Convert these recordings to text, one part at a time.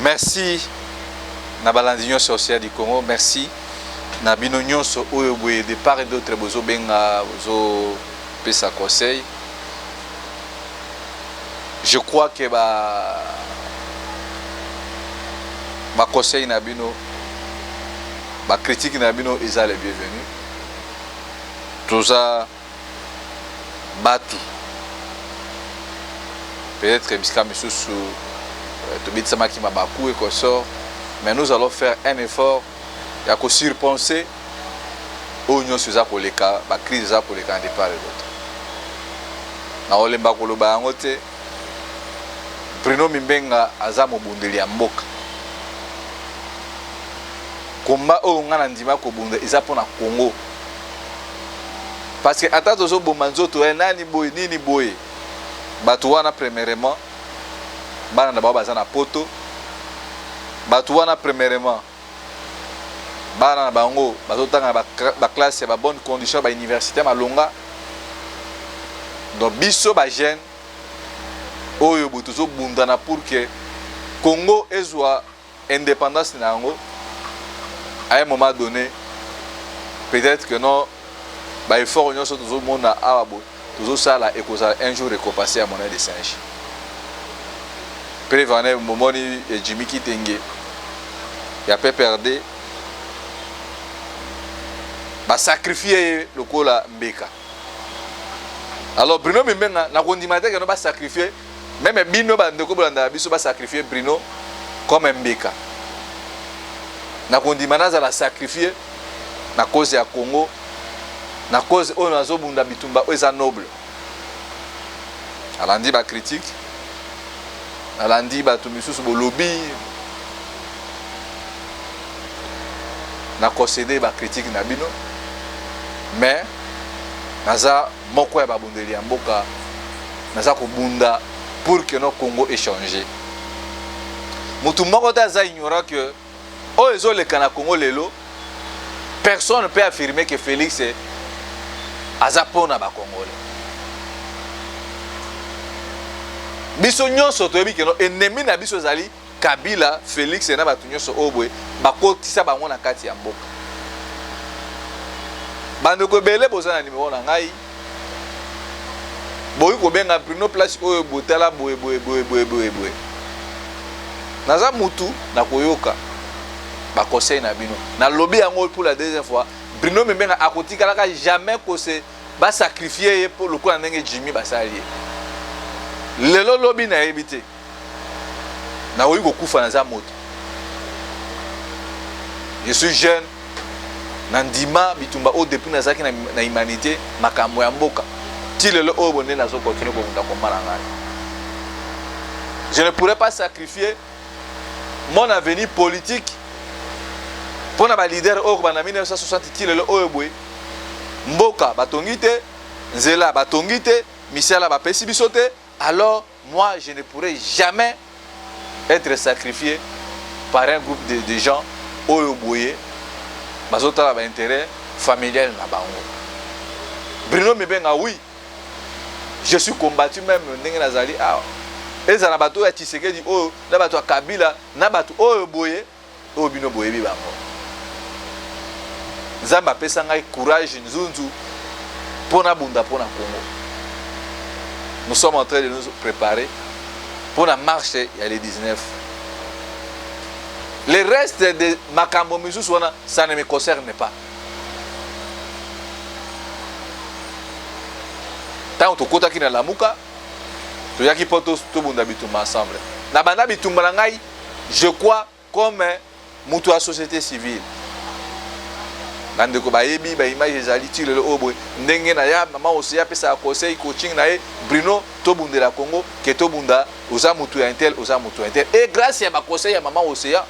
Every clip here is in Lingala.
Merci na balandi nyonso ya Océan du Congo, merci na bino nyonso oyo boye de part et d'autre bozobenga, bozopesa conseil. Je crois que ba conseil na bino, ba critique na bino eza le bienvenu. Toza batu peut-être bisika misusu tobetisamaki mabaku et consort, mais nous allons faire un effort ya ko surpenser oyo nyonso eza koleka, ba crise eza koleka de part et d'autre. Na olemba koloba yango te, Bruno Mimbenga aza mobundeli ya mboka. Combat oyo nga na ndima kobunda eza pona Congo. Parce que ata tozo boma nzoto ya nani boye nini boye, bato wana premièrement bana na bango baza na poto, bato wana premièrement bana na bango bazotanga na ba classe ya ba bonne condition, ba université malonga. Donc biso ba jeune oyo boye tozobundana pour que Congo ezwa indépendance na yango à un moment donné. Peut-être que non, ba effort nyonso tozomona awa boye tozosala ekozala un jour récompensé ya monnaie de singe. Preuve en est, momoni Jimmy Kitenge ya PPRD basacrifie ye lokola mbeka. Alors Bruno Mimbenga, nakondima te ke no basacrifie meme bino bandeko bolandaka biso, basacrifie Bruno comme mbeka. Nakondima nazala sacrifie na cause ya Congo, na cause oyo nazobunda bitumba oyo eza noble. Alandi ba critique, alandi bato misusu bolobi, na concéder ba critique na bino, mais naza moko ya babundeli ya mboka, naza kobunda pour que no Congo échange. Mutu moko te aza ignorant que oyo ezoleka na Congo lelo, personne ne peut affirmer que Félix aza pona ba Congolais. Biso nyonso toyebi que no ennemi na biso ezali Kabila, Félix na bato nyonso oyo boye bakotisa bango na kati ya mboka. Bandeko ebele boza na numero na ngai, boyi kobenga Bruno place oyo botala boye boye boye boye boye boye. Naza mutu na koyoka ba conseil na bino. Nalobi yango pour la deuxième fois, Bruno Mimbenga akotikalaka jamais kose ba sacrifier ye po lokola ndenge Jimmy basali ye. Lelo lobi nayebi te. Nakoki kokufa, naza moto. Je suis jeune. Na ndima bitumba oyo depuis nazalaki na humanité, makambo ya mboka. Ti lelo oyo bonde nazo continuer kobunda combat na ngai. Je ne pourrais pas sacrifier mon avenir politique pona ba leader oyo kobanda 1960 ti lelo oyo boye mboka batongi te, nzela batongi te, misala bapesi biso te. Alors moi je ne pourrais jamais être sacrifié par un groupe de gens oyo boye bazotala ba intérêt familial na bango. Bruno Mibenga, oui, je suis combattu même ndenge nazali awa. Ezala bato ya Tshisekedi oyo na bato ya Kabila na bato oyo boye oyo bino boyebi bango. Nzambe apesa ngai courage nzunzu mpo nabunda mpo na Congo. Nous sommes en train de nous préparer pour la marche ya le 19. Le reste de makambo misusu wana, ça ne me concerne pas. Tango tokotaki na Lamuka, toyaki mpo tobunda bitumba ensemble. Na banda bitumba na ngai, je crois comme mutu ya société civile. Bandeko bayebi ba image ezali ti lelo oyo boye ndenge na ya mama Osea apesaka conseil coaching na ye Bruno, tobundela Congo ke tobunda, oza mutu ya intel, oza mutu ya intel. Et grâce ya ba conseil ya mama Osea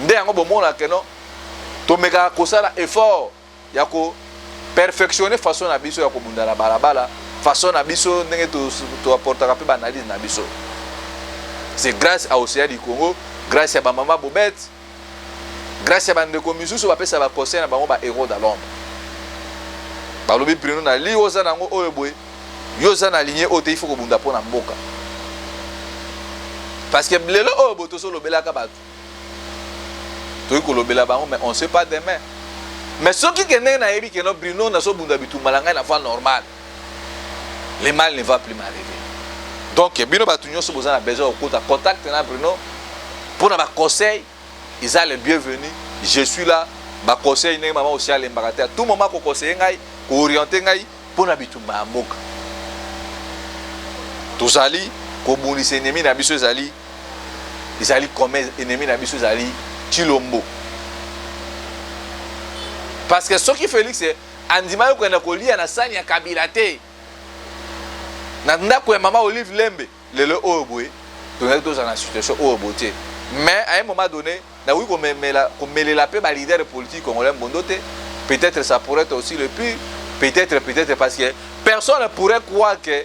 nde yango bomona ke non, tomekaka kosala effort ya ko perfectionner façon na biso ya kobunda na balabala, façon na biso ndenge to apportaka pe ba analyse na biso. C'est grâce à Océan du Congo, grâce ya ba mama Bobette, grâce ya bandeko misusu bapesa ba conseil na bango, ba héros dans l'ombre. Balobi Bruno na li oza nango oyo boye, yo oza na lignée oyo te, il faut kobunda mpo na mboka. Parce que lelo oyo boye tozolobelaka bato, toyei kolobela bango, mais on sait pas demain. Mais soki ke ndenge nayebi ke no Bruno nazobunda bitumba na ngai na voie normale, le mal ne va plus m'arriver. Donc bino bato nyonso boza na besoin kokota contact na Bruno mpona baconseil, eza le bienvenu, je suis là. Baconseil ndenge mama osi alembaka te, à tout moment koconseille ngai, kooriente ngai mpona bitumba ya mboka. Tozali kobundisa ennemi na biso, ezali comme ennemi na biso ezali Tshilombo, parce que soki Félix andimaki kokende kolia na sani ya Kabila te na ndako ya mama Olive Lembe, lelo oyo boye tozali tozala na situation oyo boye te. Mais à un moment donné, nakoki komelela mpe baleader politique congolais mbondo te. Peut-être ça pourrait être aussi le pire, peut-être, peut-être, parce que personne ne pourrait croire que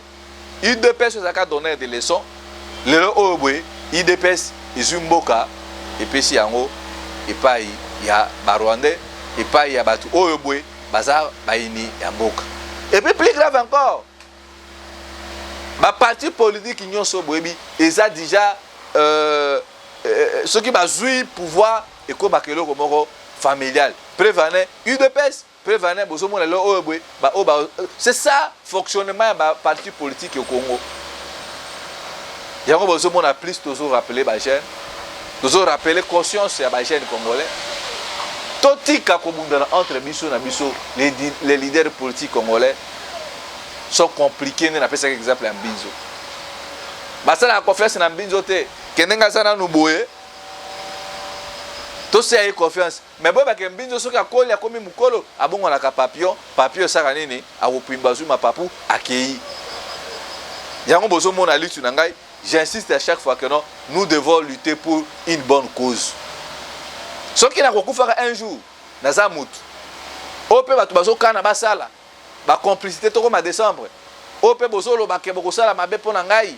UDPS ezalaka donneur de leçons. Lelo oyo boye UDPS ezwi mboka, epesi yango epai ya Barwandais, epai ya bato oyo boye baza bayini ya mboka. Et puis, plus grave encore, baparti politique nyonso boyebi eza déjà soki bazwi pouvoir, ekomaka eloko moko familial. Preuve en est UDPS, preuve en est bozomona lelo oyo boye oyo ba, c'est ça fonctionnement ya baparti politique au Congo. Yango bozomona, plus tozorappeler bajeune, tozorappeler conscience ya bajeune congolais, totika kobundana entre biso na biso. Les leaders politiques congolais sont compliqués. Nde napesaki exemple ya Mbinzo, basalaka confiance na Mbinzo te. Ke ndenge aza nanu boye, toseya ye confiance, mais boyebake Mbinzo soki akoli, akomi mokolo, abongwanaka papillon. Papillon esaka nini? Akopimba, azwi mapapu, akei. Yango bozomona litu na ngai, j'insiste à chaque fois que non, nous devons lutter pour une bonne cause. Soki nakokufaka un jour, naza mutu oyo mpe bato bazokana basala bacomplicité. Tokoma décembre oyo mpe bozolobake bokosala mabe mpo na ngai,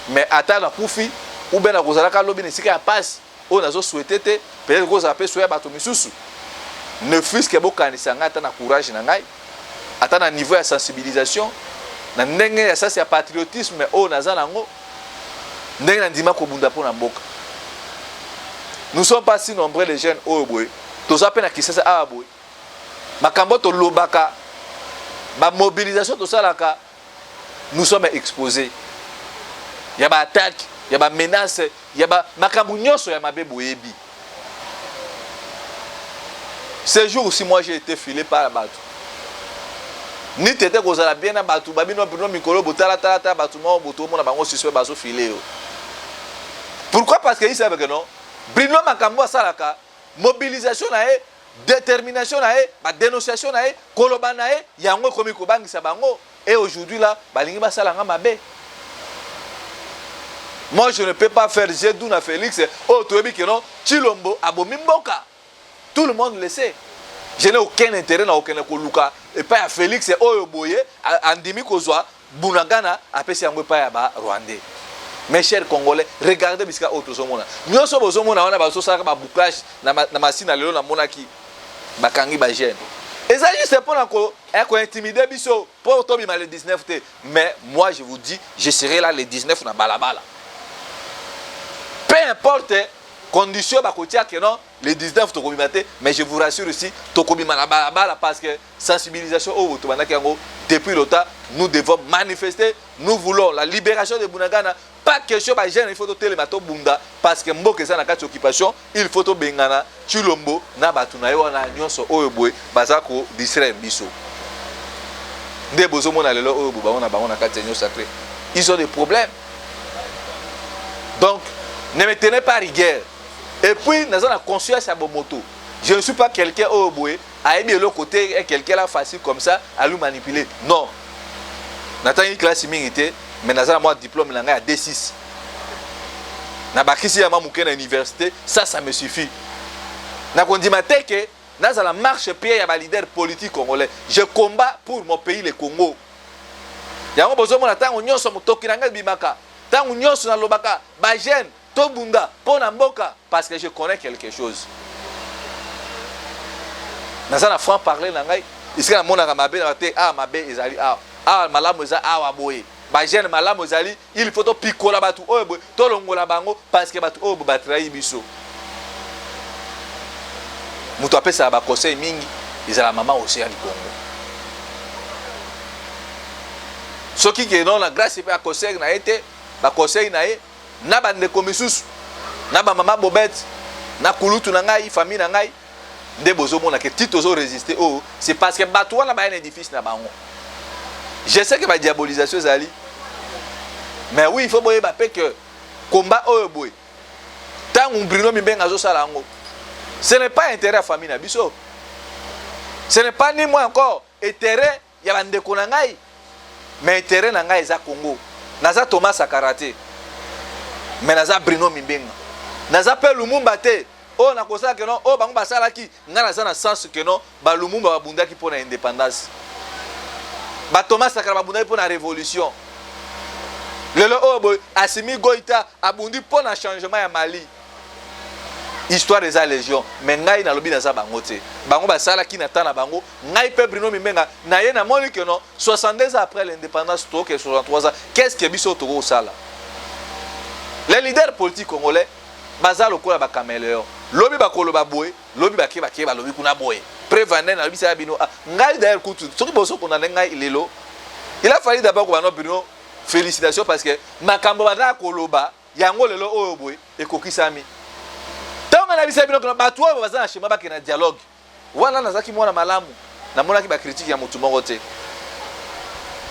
mais ata nakufi ou bien nakozalaka lobi na esika ya pasi oyo nazosouhaiter te, peut-être kozala mpe soya bato misusu, ne fût-ce que bokanisa ngai ata na courage na ngai, ata na niveau ya sensibilisation, na ndenge ya sasi ya patriotisme oyo naza nango, ndenge nandima kobunda mpo na mboka. Nous sommes pas si nombreux, les jeunes oyo boye toza mpe na Kisasa awa boye. Makambo tolobaka, bamobilisation tosalaka, nous sommes exposés ya baattaque, ya bamenace, ya makambo nyonso ya mabe boyebi. Ce jour aussi, moi, j'ai été filé par bato ni tete kozala bien na bato babino bino mikolo botalatala bato moko boto omona bango suspect, bazofile yo. Pourquoi? Parce que ils savent que non, Bruno, makambo asalaka, mobilisation na ye, détermination na ye, badénonciation na ye, koloba na ye, yango ekomi kobangisa bango. Et aujourd'hui là, balingi basalanga mabe. Moi, je ne peux pas faire jedou na Félix oyo toyebi ke non, Tshilombo abomi mboka, tout le monde le sait. Je n'ai aucun intérêt na kokende koluka epai ya Félix oyo boye andimi kozwa Bunagana, apesi yango epai ya Barwandais. Mes chers Congolais, regardez bisika oyo tozomona nyonso bozomona wana, bazosalaka babouclage na masina. Lelo namonaki bakangi bajeune, eza juste mpona kointimider biso mpo tobima le 19 te. Mais moi, je vous dis, je serai là le 19 na balabala, peu importe condition bakotia ke non, le 19 tokobima te. Mais je vous rassure aussi, tokobima na balabala, parce que sensibilisation oyo tobandaki yango depuis longtemps, nous devons manifester. Nous voulons la libération de Bunagana. Pas question. Bajeune, il faut totelema, tobunda, parce que mboka eza na kati occupation. Il faut tobengana Tshilombo na bato na ye wana nyonso oyo boye baza kodistraire biso. Nde bozomona lelo oyo bo bango na bango na kati ya union sacrée, ils ont des problèmes. Donc ne me tenez pas rigueur. Et puis naza na conscience ya bomoto. Je ne suis pas quelqu'un oyo boye ayebi eloko te, quelqu'un là facile comme ça alu manipuler. Non, natangi classe mingi te, mais naza na mwa diplôme na ngai ya D6, nabakisi ya mwa moke na université. Ça me suffit. Nakondima te ke nazala marchepied ya baleader politique congolais. Je combats pour mon pays, le Congo. Yango bozomona ntango nyonso motoki na ngai ebimaka, ntango nyonso nalobaka bajeune tobunda mpo na mboka, parce que je connais quelque chose. Naza na franc parler na ngai. Esika namonaka mabe na te, awa mabe ezali, awa, awa malamu eza, awa boye. Ba jeunes malamu ezali, il faut topikola bato oyo boye, tolongola bango, parce que bato oyo boye batrahi biso. Moto apesaka baconseil mingi ezala mama Océan du Congo. Soki ke non, na grâce mpe ya conseil na ye te, baconseil na ye na bandeko misusu, na bamama Bobete, na kulutu na ngai, famille na ngai, nde bozomona ke ti tozorésister oyo, c'est parce que bato wana baya na édifice na bango. Je sais que badiabolisation ezali, mais oui, il faut boyeba mpe que combat oyo boye, ntango Bruno Mimbenga azosala yango, ce n'est pas intérêt ya famille na biso, ce n'est pas ni moi encore intérêt ya bandeko na ngai, mais intérêt na ngai eza Congo. Naza Thomas Sankara te, mais naza Bruno Mimbenga. Naza mpe Lumumba te oyo nakosala ke non, oyo bango basalaki. Ngai naza na sens ke non, balumumba babundaki mpo na indépendance, bathomas Sankara babundaki mpo na révolution. Lelo oyo boye, Assimi Goïta abundi mpo na changement ya Mali. Histoire eza légion, mais ngai nalobi naza bango te. Bango basalaki na temps na bango. Ngai mpe Bruno Mimbenga na ye, namoni ke non, 62 ans après l'indépendance, toke 63 ans, qu'est ce que biso tokosala? Les leaders politiques congolais baza lokola bacaméléon. Lobi bakoloba boye, lobi bake bake balobi kuna boye. Preuve ane, nalobisaka bino, ah, ngai d'ailleurs kutu soki bozokondane ngai lelo, il a fallu d'abord kobana Bruno félicitation, parce que makambo bandaka koloba yango lelo oyo boye ekokisami. Ntango nayebisa bino bato oyo baza na schéma bakende na dialogue wana, nazalaki mwana malamu, namonaki bacritique ya motu moko te.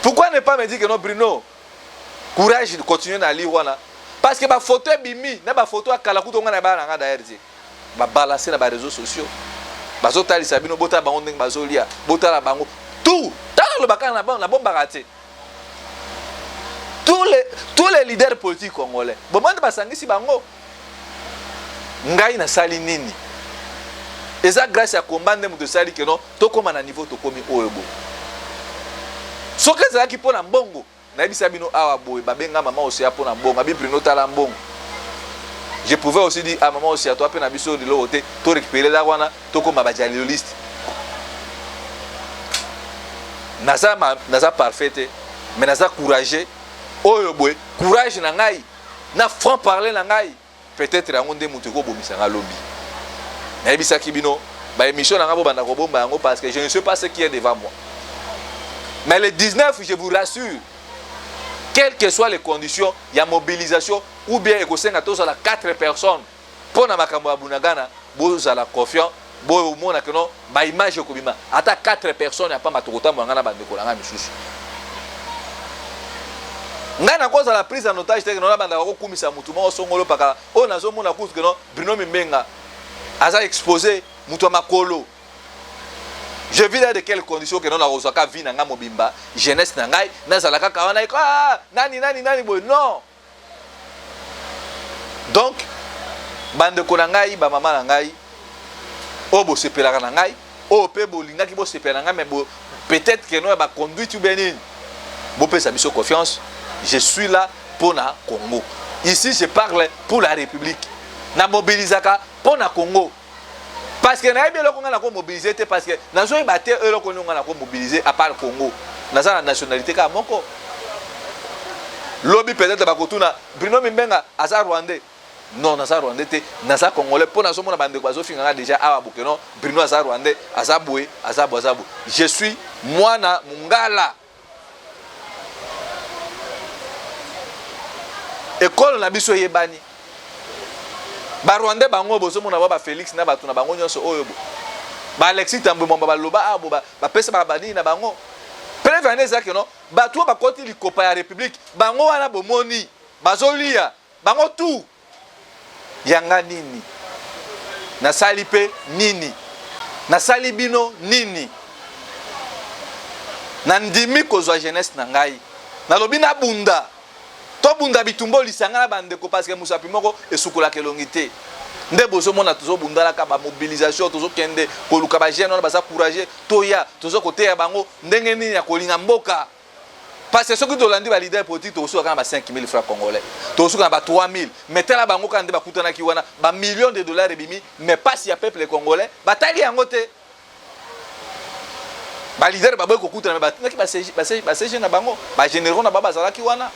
Pourquoi ne pas me dire que non, Bruno, courage, continue na lire wana? Parce que bafoto ebimi na bafoto ya kala kutu ngai na bana na ngai d'ailleurs te, babalance na baréseaux sociaux, bazotalisa bino, botala bango ndenge bazolia, botala bango tout. Tala, alobaka nabombaka te, tous les leaders politiques congolais bomande basangisi bango. Ngai nasali nini? Eza grâce ya combat nde moto esali ke non, tokóma na niveau tokómi oyo boye. Soki ezalaki mpo na mbongo, nayebisa bino awa boye, babenga mama Oseya mpo na mbongo, abi Bruno tala mbongo. Je pouvais aussi dire: ah, mama Oseya, toa mpe na biso liloko te, torécupérer la wana, tokóma badialoliste. Naza parfait te, mais naza courageux. Oyo boye, courage na ngai na franc parler na ngai, peut-être yango nde moto ekobomisa nga lobi. Nayebisaki bino, baémission na ngai bobanda kobomba yango, parce que je ne sais pas ce qui est devant moi. Mais le 19, je vous rassure, quelles que soient les conditions ya mobilisation ou bien ekosenga tozala 4 personnes mpo na makambo ya Bunagana, bozala confiant, bomona ke non, baimage ekobima. Ata 4 personnes ya pamba, tokotambola ngai na bandeko na ngai misusu. Ngai nakozala prise en otage te ke non, nabandaka kokumisa motu moko songolo pakala. Oyo nazomona kutu ke non, Bruno Mimbenga aza exposé, moto ya makolo. Je vis là de quelles conditions ke non, nakozwaka vie na ngai mobimba, jeunesse na ngai, nazala kaka wana, ah, nani nani nani boye? Non. Donc bandeko na ngai, bamama na ngai oyo bosepelaka na ngai, oyo mpe bolingaki bosepela na ngai, mais peut-être ke non, ya baconduite ou bien nini, bopesa biso confiance. Je suis là mpo na Congo. Ici, je parle pour la République. Namobilisaka mpo na Congo, parce que nayebi eloko ngai nakomobilize te, parce que nazoyeba te eloko nini ngai nakomobilize à part Congo. Naza na nationalité kaka moko. Lobi peut-être bakotuna: Bruno Mimbenga aza rwandais? Non, naza rwandais te, naza congolais. Mpo nazomona bandeko bazofinga nga déjà awa boke: non, Bruno aza rwandais, aza boye, aza boye, aza boye. Je suis mwana mongala. Ekolo na biso eyebani. Barwandais bango bozomona ba bafélix na bato na bango nyonso oyo bo baalexis Tambwe Mwamba baloba awa bo bapesa banini na bango. Preuve ane eza ke non, bato oyo bakoti likopa ya République, bango wana bomoni bazolia bango tu yanga nini? Nasali mpe nini? Nasali bino nini? Nandimi kozwa jeunesse na ngai, nalobi nabunda, tobunda bitumba lisanga na bandeko, parce que mosapi moko esukolaka elongi te. Nde bozomona tozobundalaka bamobilisation, tozokende koluka bajeune wana baza courage, toya toza koteya bango ndenge nini ya kolinga mboka. Parce que soki tolandi baleader politique, tokosuka kaka na ba 5000 francs congolais, tokosuka na ba 3000. Mais tala bango kaka nde bakutanaki wana, bamillion de dollars ebimi, mais pasi ya peuple congolais batali yango te. Ba leader baboyi kokutana mais batindaki ba CG, ba CG, ba CG na bango, ba généraux na bango bazalaki wana.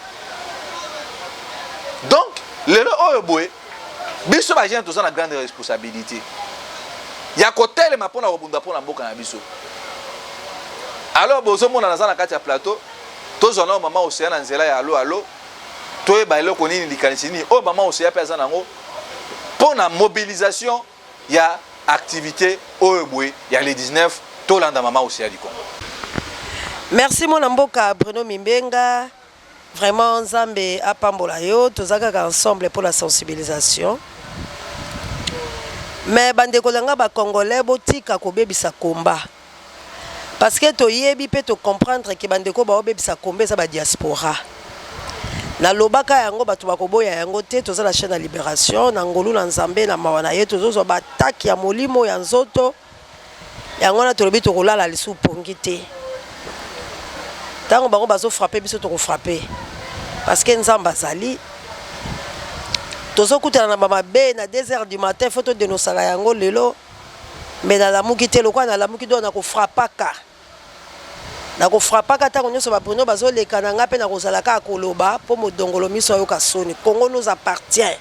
Donc lelo oyo boye biso ba jeunes toza na grande responsabilité ya kotelema mpo na kobunda mpo na mboka na biso. Alors bozomona naza na kati ya plateau, tozwa nao mama Océan na nzela ya alo alo, toyeba eloko nini, likanisi nini oyo mama Océan mpe aza nango mpo na mobilisation ya activite oyo boye ya le 19. Tolanda mama Océan du Congo. Merci mwana mboka Bruno Mimbenga. Vraiment Nzambe apambola yo, toza kaka ensemble pour la sensibilisation. Mais bandeko na nga ba congolais botika kobebisa combat. Parce que toyebi pe to comprendre que bandeko baobebisa combat eza ba diaspora. Nalobaka yango bato bakoboya yango te, toza na chaîne ya libération na ngolu na Nzambe na mawa na ye tozozwa ba attaque ya molimo ya nzoto. Yango wana tolobi tokolala lisusu pongi te. Ntango bango bazo frapper biso toko frapper. Parce que Nzambe azali. Tozokutana na ba mabe na 2 heures du matin, faut to denosaka yango lelo. Mais nalamuki te, lokola nalamuki donc nakofrapaka. Nakofrapaka ntango nyonso ba Bruno bazoleka na ngai mpe nakozala kaka koloba mpo modongolo miso ayoka soni. Congo nous appartient.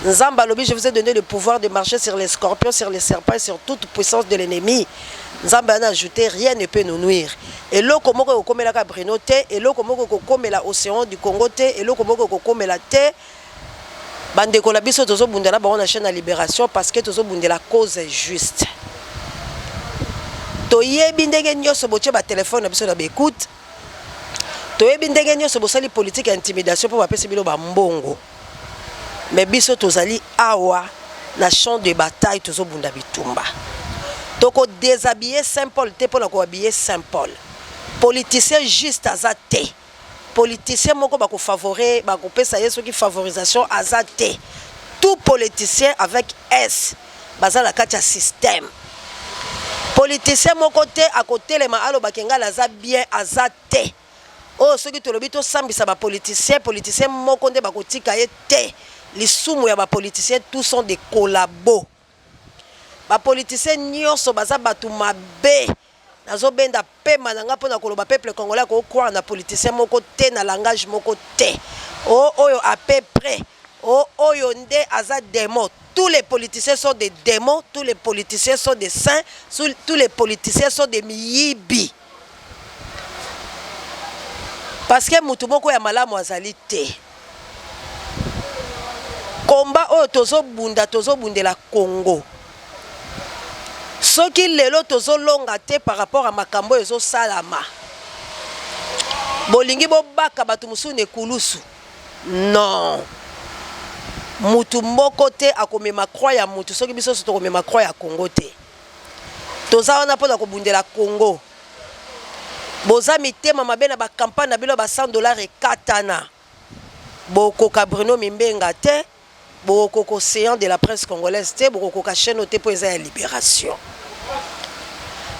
Nzambe alobi, je vous ai donné le pouvoir de marcher sur les scorpions, sur les serpents et sur toute puissance de l'ennemi. Nzambe ana ajouté, rien ne peut nous nuire. Eloko moko ekokomelaka Bruno te, eloko moko ekokomela Océan du Congo te, eloko moko ekokomela te. Bandeko na biso tozobunda na bango na chaîne ya libération parce que tozobundela cause juste. Toyebi ndenge nyonso botie ba téléphone na biso na ba écoute. Toyebi ndenge nyonso bosali politique ya intimidation mpo bapesi bino ba mbongo. Mais biso tozali awa na champ de bataille tozobunda bitumba. Toko déshabiller Saint Paul te mpona ko habiller Saint Paul. Politicien juste aza te. Politicien moko bako favore, bakopesa ye soki favorisation aza te. Tout politicien avec S baza na kati ya système. Politicien moko te akotelema aloba ke ngai naza bien, aza te. Oyo soki tolobi tosambisa ba politiciens, politicien moko nde bakotika ye te. Lisumu ya ba politiciens tous sont des collabos. Ba politiciens nyonso baza batu mabe. Nazobenda pema na nga pona koloba peuple congolais akoki croire na politicien moko te na langage moko te. O oyo à peu près, o oyo nde aza demon. Tous les politiciens sont des demons, tous les politiciens sont des saints, tous les politiciens sont des miyibi. Parce que mutu moko ya malamu azali te. Combat oyo tozo bunda, tozo bundela Congo. Soki lelo tozo longa te par rapport à makambo oyo ezo salama, bolingi bobaka bato mosusu na ekulusu? Non. Mutu moko te akomema croix ya mutu soki biso nyonso tokomema croix ya Congo te. Toza wana pona kobundela Congo. Boza mitema mabe na ba campagne na bino ya ba 100 dollars ekatana. Bokoka Bruno Mimbenga te, bokokoka Ocean de la presse congolaise te, bokokoka chaîne oyo te po eza ya liberation.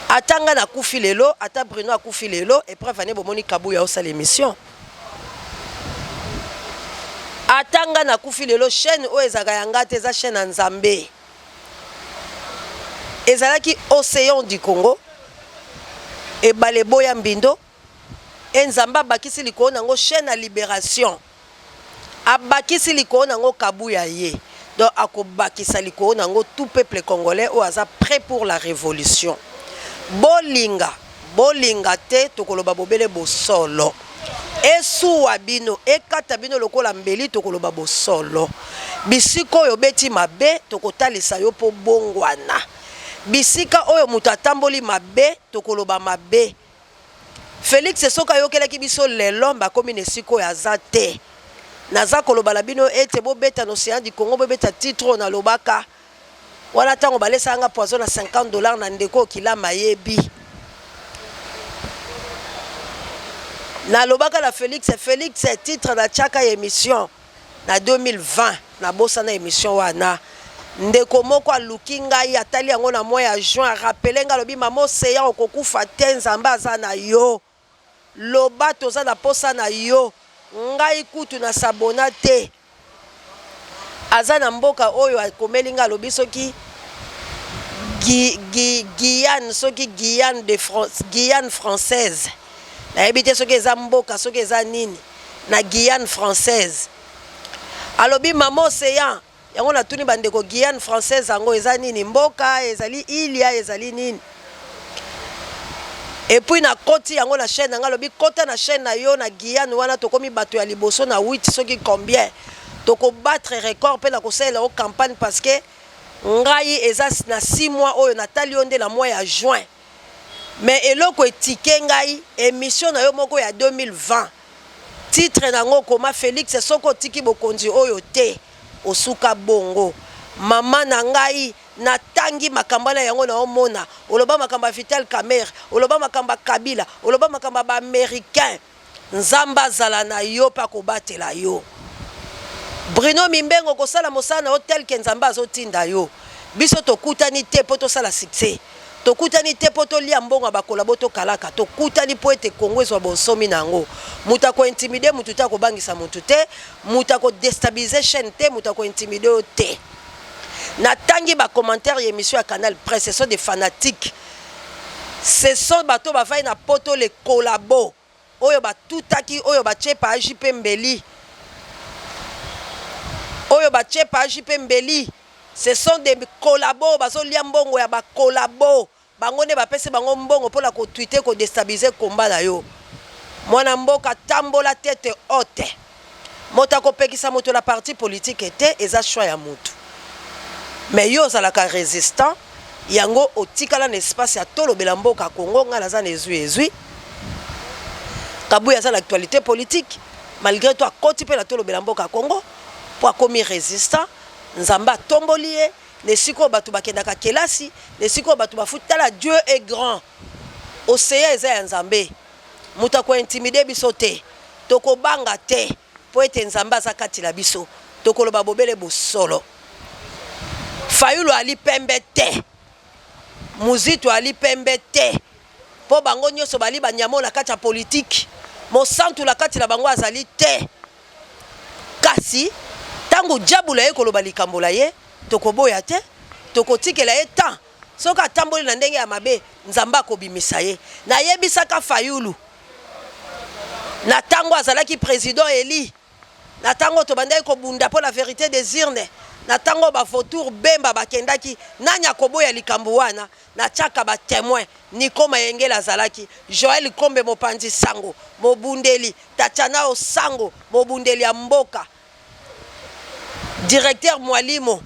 Ata nga nakufi lelo, ata Bruno akufi lelo, epreuve ane bomoni Kabuya osala emission. Ata nga nakufi lelo, chaîne oyo ezalaka ya nga te, eza chaîne ya Nzambe. Ezalaki Ocean du Congo, ebale eboya mbindo, et Nzambe abakisi likolo na yango chaine ya liberation, abakisi likolo na yango Kabuya ye, donc akobakisa likolo na yango tout peuple congolais oyo aza pret pour la revolution. Bolinga, bolinga te, tokoloba bobele bosolo. Esuwa bino, ekata bino lokola mbeli, tokoloba bosolo. Bisika oyo obeti mabe, tokotalisa yo mpo obongwana. Bisika oyo moto atamboli mabe, tokoloba mabe. Felix soki ayokelaki biso lelo mbe akomi na esika oyo aza te. Naza koloba na bino ete bobeta na Ocean du Congo, bobeta titre oyo nalobaka. Wana tango balesaka nga poison na 50 dollars na ndeko oyo Kilama ayebi. Nalobaka na Felix, Felix titre na tiaka ya emission na 2020 nabosana emission wana. Ndeko moko aluki ngai atali yango na mois ya juin a rappeler ngai alobi mama Ocean okokufa te Nzambe aza na yo. Loba toza na posa na yo. Ngai kutu na s'abonna te. Aza na mboka oyo akomeli nga alobi soki Gui, Gui, Guyane soki Guyane de France, Guyane française nayebi te soki eza mboka soki eza nini na Guyane française alobi mama Ocean yango natuni bandeko Guyane française yango eza nini mboka ezali ilia ezali nini et puis nakoti yango na chaîne na ngai alobi kota na chaîne na yo na Guyane wana tokomi bato ya liboso na 8 soki combien tokobattre record mpe na kosalela yo campagne parce que ngai eza na 6 mois oyo natali yo nde na mois ya juin mais eloko etike ngai émission na yo moko ya 2020 titre nango okoma Félix soki otiki bokonzi oyo te osuka bongo. Mama na ngai, natangi makambo wana yango naomona oloba makambo ya Vital Kamerhe, oloba makambo ya Kabila, oloba makambo ya baaméricain. Nzambe azala na yo mpe akobatela yo. Bruno Mimbengo, kosala mosala na yo tel que Nzambe azotinda yo. Biso tokutani te mpo tosala succès, tokutani te mpo tolia mbongo ya bakolabo tokalaka, tokutani mpo ete Congo ezwa bonsomi na yango. Moto akointimide motu te, akobangisa motu te, moto akodestabilize chaîne te, moto akointimide yo te. Natangi bacommentaire ya émission ya Canal Presse, ce sont des fanatiques, ce sont bato bavai na poto, les collabos oyo batutaki, oyo batie page mpe mbeli, oyo batie page mpe mbeli. Ce sont des collabos, bazolia mbongo ya bakolabo. Bango nde bapesi bango mbongo mpona kotwite, kodestabilize komba na yo. Mwana mboka, tambola tete haute. Moto akopekisa moto na parti politique te, eza choix ya motu. Mais yo ozalaka résistant, yango otikala na espace ya tolobela mboka Congo. Ngai naza na ezwi ezwi Kabuya aza na actualité politique, malgré tout akoti mpe na tolobela mboka Congo mpo akomi résistant. Nzambe atomboli ye na esika oyo bato bakendaka kelasi, na esika oyo bato bafuti. Tala, Dieu est grand. Oseya eza ya Nzambe, moto akointimide biso te, tokobanga te mpo ete Nzambe aza kati na biso. Tokoloba bobele bosolo. Fayulu ali pembe te, Muzito ali pembe te, mpo bango nyonso bali banyama na kati ya politike. Mosantu na kati na bango azali te. Kasi ntango diabolo aye koloba likambo la ye, tokoboya te, tokotikela ye temps. Soki atamboli na ndenge ya mabe, Nzambe akobimisa ye. Nayebisaka Fayulu na ntango azalaki président eli, na ntango tobandaki kobunda mpo la vérité des urnes, na ntango bavautour Bemba bakendaki, nani akoboya likambo wana? Natiaka batémoin. Nico Mayengele azalaki, Joel Kombe mopanzi sango mobundeli, Tatiana Osango mobundeli ya mboka, directeur Mwalimo.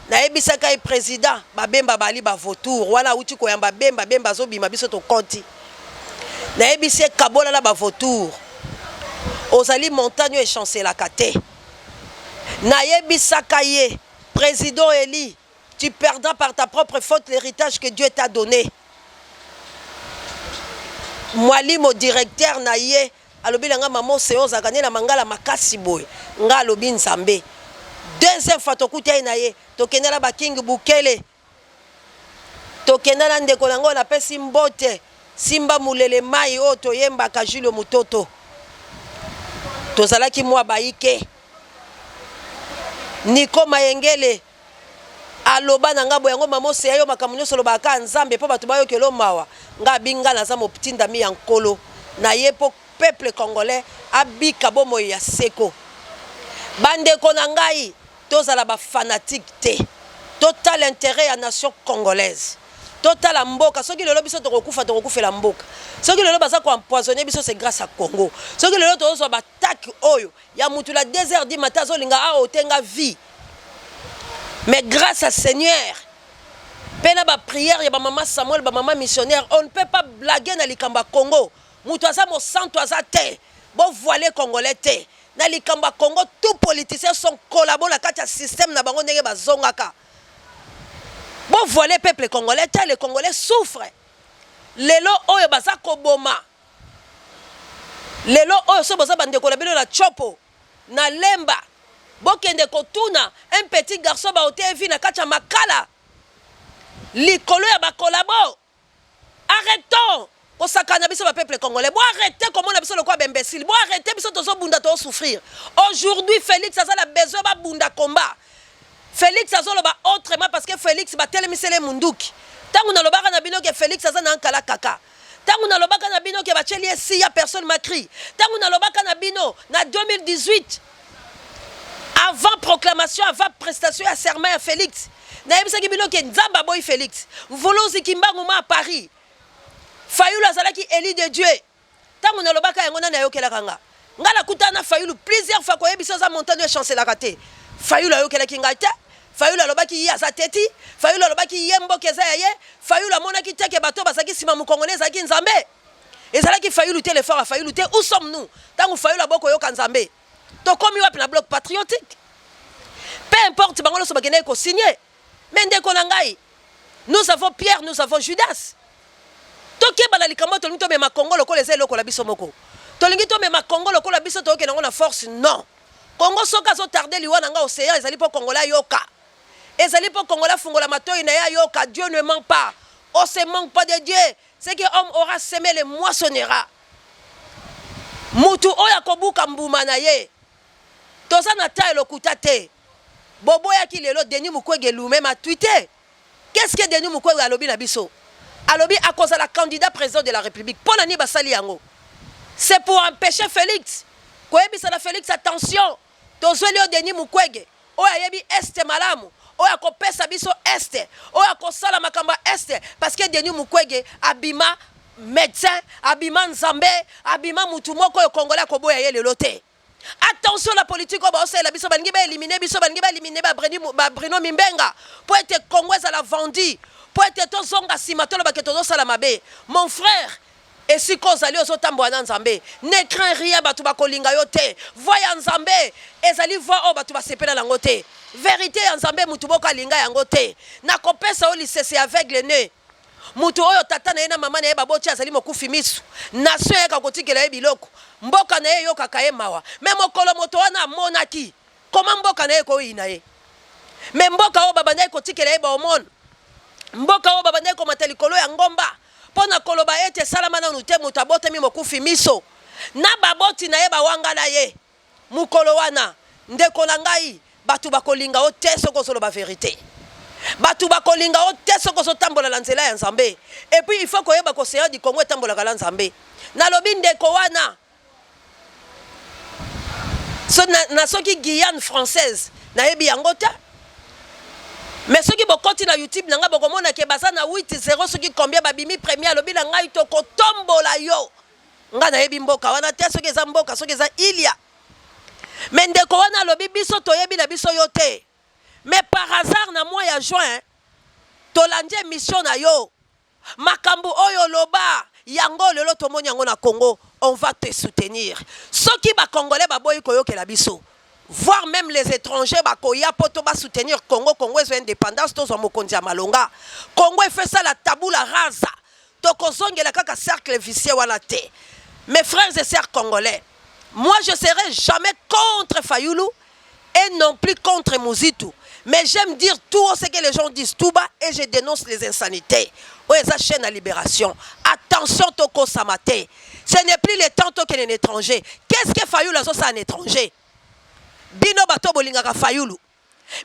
Nayebisaka ye président babemba bali bavautour wana awuti koyamba Bemba, Bemba azobima, biso tokoti. Nayebisi ye kabola na bavautour, ozali montagne oyo echancelaka te. Nayebisaka ye président eli, tu perdras par ta propre faute l'héritage que Dieu t'a donné. Mwalimo directeur na ye alobi na nga, mama Oseyo ozalaka nde na mangala makasi boye. Nga alobi Nzambe. Deuxième fois tokuta ye na ye, tokenda na baking Bukele, tokenda na ndeko na ngai napesi mbote Simba Mulele mai oyo toyembaka Julio Mutoto, tozalaki mwa baike. Nico Mayengele aloba na nga boye yango, mama Oseya, yo makambo nyonso olobaka kaka Nzambe mpo bato bayokela mawa. Nga abi nga naza motindami ya Nkolo na ye mpo peuple congolais abika bomoi ya seko. Bandeko na ngai, tozala bafanatike te, totala intérêt ya nation congolaise, totala mboka. Soki lelo biso tokokufa, tokokufela mboka. Soki lelo baza koempoisonne biso, c'est grâce à Congo. Soki lelo tozozwa batake oyo ya mutu na 2 heures du matin azolinga aotenga vie, mais grâce à Seigneur mpe na baprière ya bamama Samuel, bamama missionnaire. On ne peut pas blaguer na likambo ya Congo. Moto aza mosantu aza te. Bovoile congolais te na likambo ya Congo. Tout politicien sont collabo na kati ya système na bango ndenge bazongaka. Bovoile peuple congolais te. Le congolais souffre lelo oyo baza koboma lelo oyo. So boza bandeko na bino na Tshopo, na Lemba, bokende kotuna un petit garçon baote evi na kati ya Makala likolo ya bakolabo. Arrêtons kosakana biso bapeuple congolais. Bo arrête komona biso lokola baimbécile. Bo arrête, biso tozobunda, tozosouffrir. Aujourd'hui Félix aza na besoin babunda combat. Félix azoloba autrement parce que Félix batelemisele munduki. Ntango nalobaka na bino ke Félix aza na nkala kaka, ntango nalobaka na bino ke batieli ye siya, personne m'a cru. Ntango nalobaka na bino na 2018, avant proclamation, avant prestation ya serment ya Félix, nayebisaki bino ke Nzambe aboyi Félix. Mvuluzi Kimbangu ma Paris, Fayulu azalaki élu de Dieu. Ntango nalobaka yango, nani ayokelaka nga? Nga nakutana na Fayulu plusieurs fois, koyebisa oza montagne echancelaka te. Fayulu ayokelaki ngai te. Fayulu alobaki ye aza teti. Fayulu alobaki ye mboka eza ya ye. Fayulu amonaki te ke bato bazalaki nsima mokongo ne ezalaki Nzambe, ezalaki Fayulu te, l'effort ya Fayulu te. Où sommes nous ntango Fayulu abokoyoka Nzambe? Tokomi wapi na Bloc patriotique? Peu importe, bango nyonso bakendaki kosigne. Mais ndeko na ngai, nous avons Pierre, nous avons Judas. Tokeba na likambo. Tolingi tomema Congo lokola eza eloko na biso moko, tolingi tomema Congo lokola biso toyokende yango na force. Non, Congo soki azotarde liwa na nga océan, ezali mpo Kongola ayoka, ezali mpo Kongola afungola matoi na ye ayoka. Dieu ne ment pas, on se manque pas de Dieu. Ce que homme aura semé le moissonnera. Mutu oyo akobuka mbuma na ye. Toza na ta elokuta te. Boboyaki lelo Denis Mukwege lui-même a tweeté. Qu'est-ce que Denis Mukwege alobi na biso? Alobi akozala candidat président de la République. Mpo na nini basali yango? C'est pour empêcher Félix koyebisa na Félix: attention, tozweli yo Denis Mukwege oyo ayebi Est malamu, oyo akopesa biso Est, oyo akosala makambo ya Est, parce que Denis Mukwege abima médecin, abima Nzambe, abima mutu moko oyo Congolais akoboya ye lelo te. Attention, la politique oyo baosalela biso, balingi baélimine biso, balingi baélimine baBruno Mimbenga mpo ete Congo ezala vendi, mpo ete tozonga nsima, tolobake tozosala mabe. Mon frère, esika ozali ozotambola na Nzambe, ne crains rien. Bato bakolinga yo te. Voix ya Nzambe ezali voix oyo bato basepela nango te. Vérité ya Nzambe, mutu moko alinga yango te. Nakopesa yo lisese aveugle ne mutu oyo tata na ye na mama na ye baboti azali mokufi misu. Nation eyaka kotikela ye biloko, mboka na ye eyokaka ye mawa. Me mokolo moto wana amonaki koma mboka na ye ekoyina ye, me mboka oyo babandaki kotikela ye baomone, mboka oyo babandaki komata likolo ya ngomba mpo na koloba ete esalama nanu te, moto abotami mokufi miso na baboti na ye bawangana ye mokolo wana. Ndeko na ngai, bato bakolinga yo te soki ozoloba vérité, bato bakolinga yo te soki ozotambola na nzela ya Nzambe. Et puis il faut koyeba k'océan du Congo etambolaka na Nzambe. Nalobi ndeko wana so, na soki Guyane française, nayebi yango te, mais soki bokoti na YouTube na ngai, bokomona ke baza na 8 0 soki combien, babimi premier. Alobi na ngai tokotombola yo. Ngai nayebi mboka wana te, soki eza mboka, soki eza ilia. Me ndeko wana alobi biso toyebi na biso yo te, mais par hasard na mois ya juin tolandi émission na yo. Makambo oyo oloba yango, lelo tomoni yango na Congo. On va te soutenir. Soki Bacongolais baboyi koyokela biso, voire même les étrangers bakoya mpo to basoutenir Congo. Congo ezwa indépendance, tozwa mokonzi ya malonga. Congo efesala tabula rasa, tokozongela kaka cercle vicieux wana te. Mes frères et sœurs congolais, moi je serai jamais contre Fayulu et non plus contre Muzitu, mais j'aime dire tout ce que les gens disent tout bas et je dénonce les insanités. Oyo eza chaîne à libération. Attention, tokosama te. Ce n'est plus le temps tokende na étranger. Qu'est-ce que Fayulu azosala na étranger? Bino bato bolingaka Fayulu,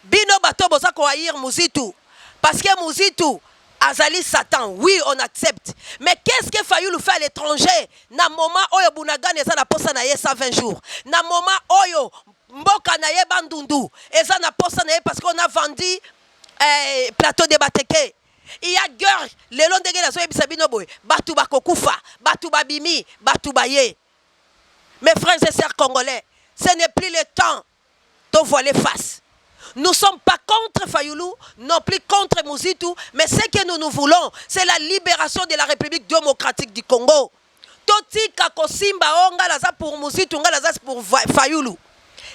bino bato boza kohaïr Muzitu parce que Muzitu azali Satan, oui, on accepte, mais qu'est-ce que Fayulu fait à l'étranger na moment oyo Bunagana eza na posa na ye 120 jours, na moment oyo mboka na ye Bandundu eza na posa na ye, parce qu'on a vendu plateau de Bateke? Il y a guerre lelo. Ndenge nazoyebisa bino boye, bato bakokufa, bato babimi, bato baye. Mes frères et sœurs congolais, ce n'est plus le temps de voiler face. Nous ne sommes pas contre Fayoulou, non plus contre Muzitu, mais ce que nous nous voulons, c'est la libération de la République démocratique du Congo. Totika kosimba o nga naza pour Muzitu, nga naza pour Fayoulou.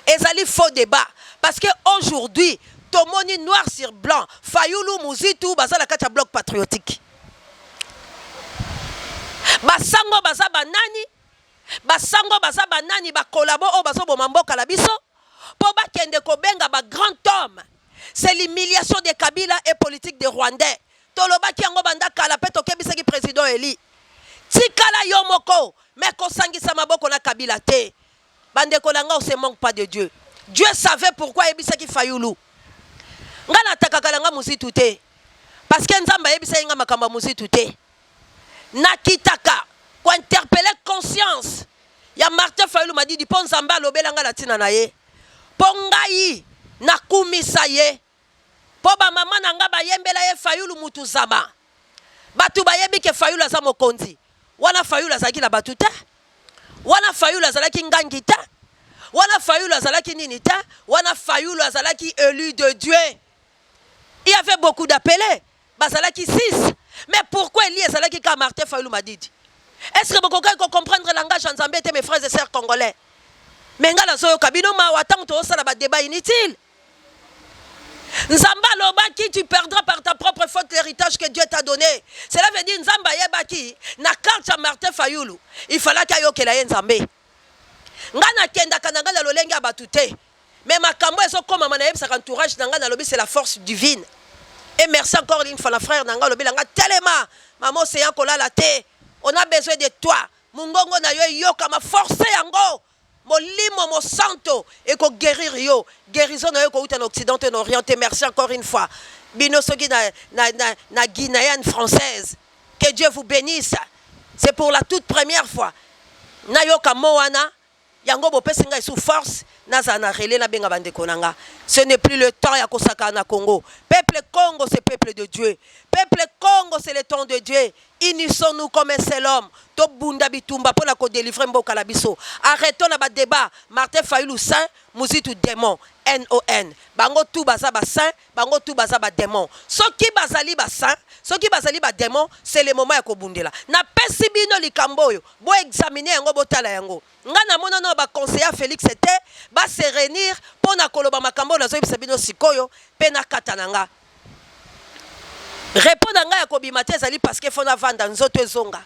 Ezali faux débat. Parce que aujourd'hui, tomoni noir sur blanc, Fayoulou, Muzitu, baza na kati ya Bloc patriotique. Basango baza banani? Basango baza banani? Bakolabo oyo bazoboma mboka na biso mpo bakende kobenga bagrand homme. C'est l'humiliation de Kabila et politique de Rwandais. Tolobaki yango banda kala mpe tokebisaki président eli tikala yo moko, me kosangisa maboko na Kabila te. Bandeko na nga, on se manque pas de Dieu. Dieu savait pourquoi ayebisaki Fayulu. Nga natakaka na nga Mozitu te. Parce que Nzambe ayebisaki nga makambo ya Muzitu te. Nakitaka ko interpeller conscience ya Martin Fayulu Madidi mpo Nzambe alobela nga na ntina na ye. Mpo ngai nakumisa ye. Mpo ba mama na nga bayembela ye Fayulu mutu zama. Batu bayebi ke Fayulu aza mokonzi. Wana Fayulu azalaki na batu te. Wana Fayulu azalaki ngangi te. Wana Fayulu azalaki nini te. Wana Fayulu azalaki elu de Dieu. Il y avait beaucoup d'appelés. Bazalaki 6. Mais pourquoi Elie ezalaki kaka Martin Fayulu Madidi? Est-ce que bokokaki ko comprendre langage ya Nzambe te mes frères et sœurs congolais? Mais nga nazoyoka bino mawa ntango tozosala ba débat inutile. Nzambe alobaki tu perdras par ta propre faute l'héritage que Dieu t'a donné. Cela veut dire Nzambe ayebaki na carte ya Martin Fayulu, il fallaki ayokela ye Nzambe. Nga nakendaka na nga na lolenge ya bato te. Mais makambo ezokomama nayebisaka entourage na nga nalobi c'est la force divine. Et merci encore une fois na frère na nga alobi na nga telema mama Ocean kolala te. On a besoin de toi. Mungongo na yo eyokama force yango. Molimo mosanto eko guerir yo, guerison na yo ekowuta na occident to na orient te. Merci encore une fois bino soki na, na, na, na Guinéenne française. Que Dieu vous benisse. C'est pour la toute première fois nayoka mot wana yango bopesi ngai sous force nazala na relais nabenga bandeko na nga. Ce n'est plus le temps ya kosakana na Congo. Peuple Congo, c'est peuple de Dieu. Peuple Congo, c'est le temps de Dieu. Unissons-nous comme un seul homme. Tobunda bitumba pona ko delivrer mboka na biso. Arrêtons na ba debats. Martin Fayulu saint, Muzitu demon. NON. Bango tout baza ba saint, bango tout baza ba demon. Soki bazali ba saint, soki bazali ba demon, c'est le moment ya kobundela. Napesi bino likambo oyo, bo examiner yango, botala yango. Nga namona nano ba conseillers ya Felix te ba se reunir pona koloba makambo oyo nazoyebisa bino sikoyo pe nakata na nga. Repos na ngai ya kobima te ezali parce que faut navanda nzoto ezonga.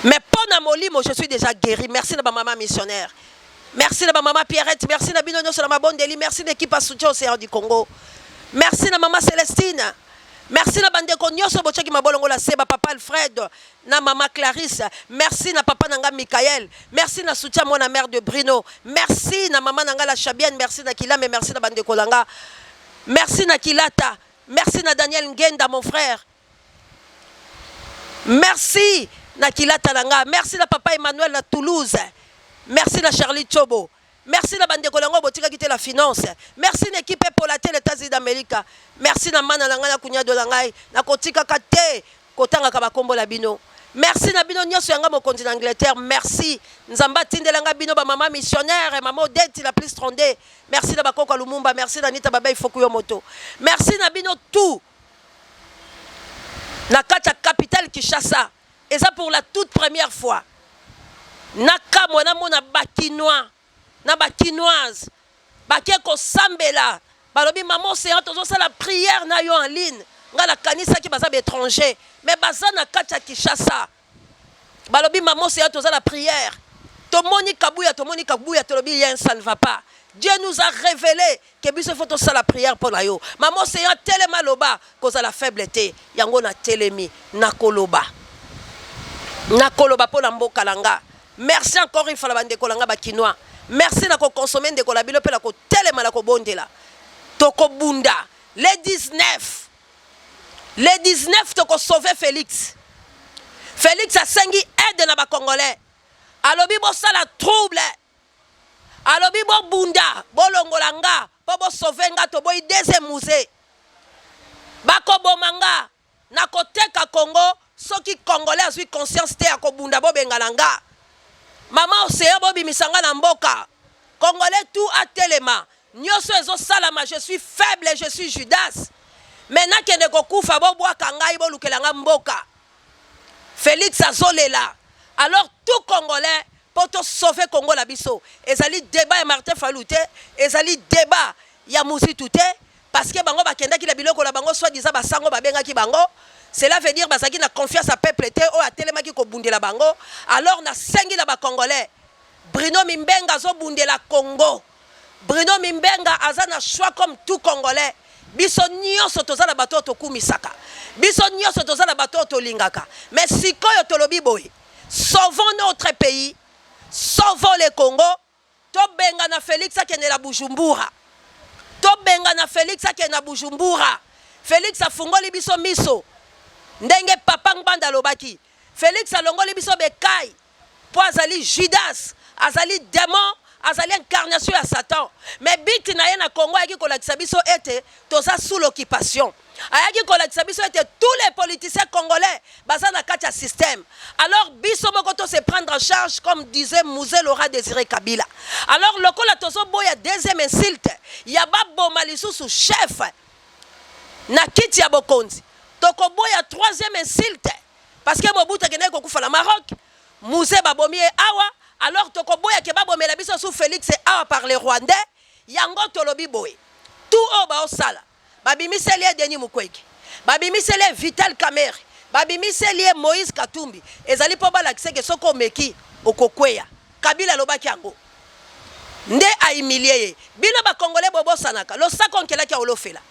Mais mpo na molimo je suis déjà guéri. Merci na ba mama missionnaire. Merci na ba mama Pierrette, merci na bino nyonso na mabondeli, merci na équipe à soutien Océan du Congo. Merci na mama Celestine. Merci na bandeko nyonso botiaki mabolongo la se ba papa Alfred na mama Clarisse. Merci na papa na nga Michael. Merci na soutien mwana mère de Bruno. Merci na mama na nga la Chabienne, merci na Kilame, merci na bandeko na nga. Merci na Kilata. Merci na Daniel Ngenda mon frère. Merci na Kilata na nga. Merci na papa Emmanuel na Toulouse. Merci na Charlie Chobo. Merci na bandeko na ngo botikaki te la finance. Merci na équipe epola te les États-Unis d'Amérique. Merci na mana na ngai na kunyado na ngai. Nakotikaka te kotangaka bakombo na bino. Merci na bino nyonso ya nga mokonzi na Angleterre. Merci. Nzambe atindela nga bino ba mama missionnaire, mama Odette la plus 32. Merci na bakoko ya Lumumba, merci na Anita Babey Fokuyo Moto. Merci na bino tout. Na kati ya capitale Kinshasa, eza pour la toute première fois. Nakamwa namona ba Kinois na ba Kinoises bake kosambela, balobi mama Ocean tozosala prière na yo en ligne. Nga nakanisaki baza ba étranger, mais baza na kati ya Kinshasa. Balobi mama Ocean toza na prière. Tomoni Kabuya, tomoni Kabuya, tolobi yen ça ne va pas. Dieu nous a révélé que biso faut tosala prière mpo na yo. Mama Ocean telema loba, kozala faible te. Yango na telemi nakoloba. Nakoloba mpo na mboka na nga. Merci encore une fois na bandeko na nga ba Kinois. Merci na ko consommer ndeko na bino mpe na kotelema na kobondela. Tokobunda le 19. Le 19 toko sauver Felix. Felix asengi aide na ba Congolais. Alobi bosala trouble. Alobi bobunda, bolongola nga po bo sauver nga toboyi deuxième musée. Bakoboma nga, nakoteka Congo soki Congolais azwi conscience te ya kobunda bobengana nga. Mama Ocean bobimisa nga na mboka. Congolais tout atelema. Nyoso ezosalama je suis faible, je suis Judas. Mais nakende kokufa bobwaka ngai bolukela nga mboka. Felix azolela. Alors tout Congolais po to sauver Congo na biso. Ezali debat ya Martin Fayulu te, ezali debat ya Muzitu te parce que bango bakendaki na biloko na bango soit disant basango babengaki bango. Cela veut dire bazalaki na confiance ya peuple te oyo atelemaki kobundela bango. Alors nasengi na ba Congolais, Bruno Mimbenga azobundela Congo. Bruno Mimbenga aza na choix comme tout Congolais. Biso nyonso toza na bato oyo tokumisaka. Biso nyonso toza na bato oyo tolingaka. Mais sikoyo tolobi boye, sauvons notre pays, sauvons le Congo, tobengana Felix akende na Bujumbura. Tobengana Felix akende na Bujumbura. Felix afungoli biso miso ndenge papa Ngbanda alobaki. Felix alongoli biso bekayi mpo azali Judas, azali demon, azali incarnation ya Satan. Mais but na ye na Congo ayaki kolakisa biso ete toza sous l'occupation. Ayaki kolakisa biso ete tous les politiciens congolais baza na kati ya système. Alors biso moko to se prendre en charge comme disait Mzee Laurent Desire Kabila. Alors lokola tozoboya deuxième insulte ya baboma lisusu chef na kiti ya bokonzi, tokoboya troisième insulte parce que Mobutu akendaki kokufa na Maroc, Mzee babomi ye awa, alors tokoboya ke babomela biso su Felix awa par les Rwandais. Yango tolobi boye, tout oyo baosala, babimiseli ye Denis Mukwege, babimiseli ye Vital Kamerhe, babimiseli ye Moïse Katumbi, ezali mpo balakisa ke soki omeki okokweya. Kabila alobaki yango nde a humilie ye. Bino ba Congolais bobosanaka, losako nkelaki ya olofela.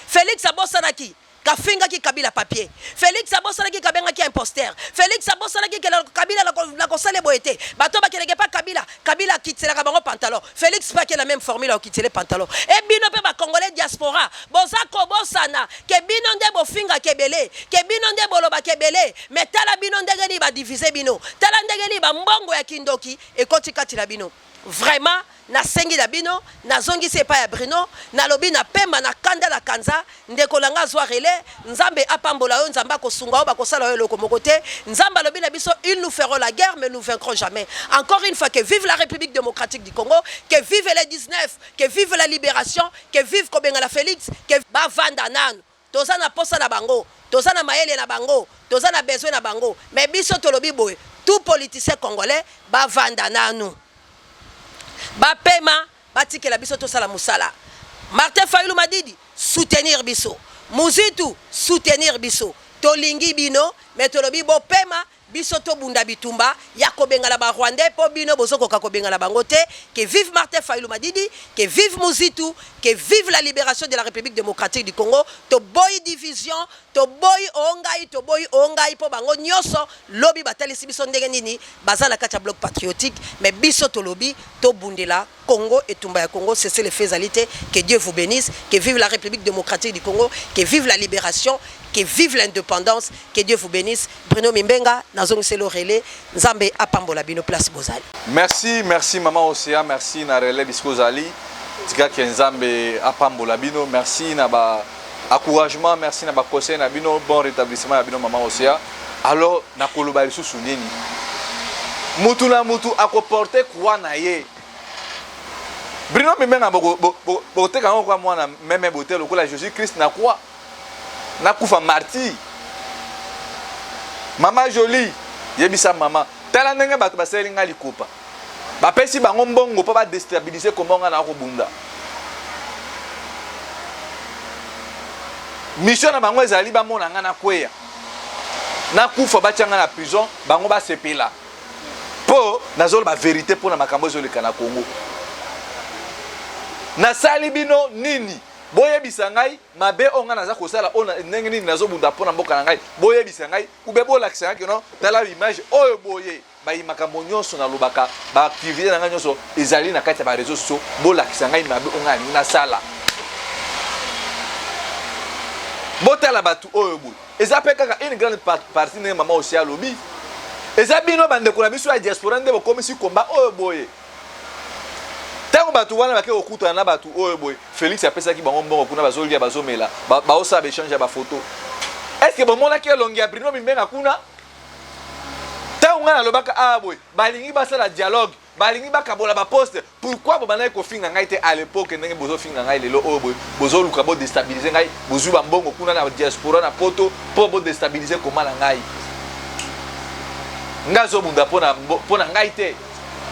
Felix abosanaki kafingaki Kabila papier. Felix abosanaki kabengaki imposteur. Felix abosanaki ke Kabila nakosala boye te. Bato bakeleke pa Kabila, Kabila akitiselaka bango pantalon. Felix pe ake na même formule akokitisele pantalon. E bino pe ba Congolais diaspora boza kobosana ke bino nde bofingaka ebele, ke bino nde bolobaka ebele, mais tala bino ndenge nini ba diviser bino. Tala ndenge nini ba mbongo ya kindoki ekoti kati na bino. Vraiment nasengi na bino, nazongisi epai ya Bruno, nalobi na pema na kanda na kanza, ndeko na nga azwa relais, Nzambe apambola yo, Nzambe akosunga yo, bakosala yo eloko moko te. Nzambe alobi na biso, ils nous feront la guerre mais nous vaincrons jamais. Encore une fois, que vive la République démocratique du Congo, que vive les 19, que vive la libération, que vive kobengana Felix, que bavanda nanu. Toza na posa na bango, toza na mayele na bango, toza na besoin na bango, mais biso tolobi boye, tout politicien congolais bavanda nanu. Bapema, batikela biso tosala musala. Martin Fayulu Madidi, soutenir biso. Muzitu, soutenir biso. Tolingi bino, mais tolobi bopema, biso tobunda bitumba ya kobengana ba Rwandais po bino bozokoka kobengana bango te. Que vive Martin Fayulu Madidi, que vive Muzitu, que vive la libération de la République démocratique du Congo. Toboyi division, toboyi ongai, toboyi ongai po bango nyonso lobi batalisi biso ndenge nini baza na kati ya bloc patriotique, mais biso tolobi tobundela Congo, etumba ya Congo, cessez le feu ezali te. Que Dieu vous bénisse, que vive la République démocratique du Congo, que vive la libération, que vive l'indépendance, que Dieu vous bénisse. Bruno Mimbenga, nazongiseli yo relais, Nzambe apambola bino place bozali. Merci, merci maman Océan, merci na relais bisika ozali. Tika ke Nzambe apambola bino, merci na ba encouragement, merci na ba conseil na bino, bon rétablissement ya bino maman Océan. Alors nakoloba lisusu nini? Mutu na mutu akoporte croix na ye. Bruno Mimbenga bokoteka yango kwa mwana meme bote lokola Jésus Christ na croix. Nakufa martyr. Mama Jolie, yebisa mama, tala ndenge bato basaleli ngai likopa. Bapesi bango mbongo mpo ba destabiliser kombo ngai na kobunda. Mission na bango ezali bamona ngai nakweya. Nakufa batia ngai na prison, bango basepela. Mpo nazoloba verite mpo na makambo ezoleka na Congo. Nasali bino nini? Boyebisa ngai mabe oyo ngai naza kosala, oyo ndenge nini nazobunda mpo na mboka na ngai. Boyebisa ngai ube bolakisa ngai keno tala image oyo boye. Bayi makambo nyonso nalobaka, ba activité na ngai nyonso ezali na kati ya ba réseaux sociaux. Bolakisa ngai mabe oyo ngai nalingi nasala. Botala bato oyo boye. Eza pe kaka une grande partie ndenge mama Osia alobi. Eza bino bandeko na biso ya diaspora nde bokomisi combat oyo boye. Tango bato wana bake kokutana na bato oyo boye, Felix apesaki bango mbongo kuna bazolia bazomela, baosala ba échange ya ba photo. Est-ce que bomonaki elongi ya Bruno Mimbenga kuna? Tango ngai nalobaka awa boye, balingi basala dialogue, balingi bakabola ba poste, pourquoi bobandaki kofinga ngai te à l'époque ndenge bozofinga ngai lelo oyo boye, bozoluka bo déstabiliser ngai, bozwi ba mbongo kuna na diaspora na poto po bo déstabiliser koma na ngai. Ngai azobunda mpo na ngai te.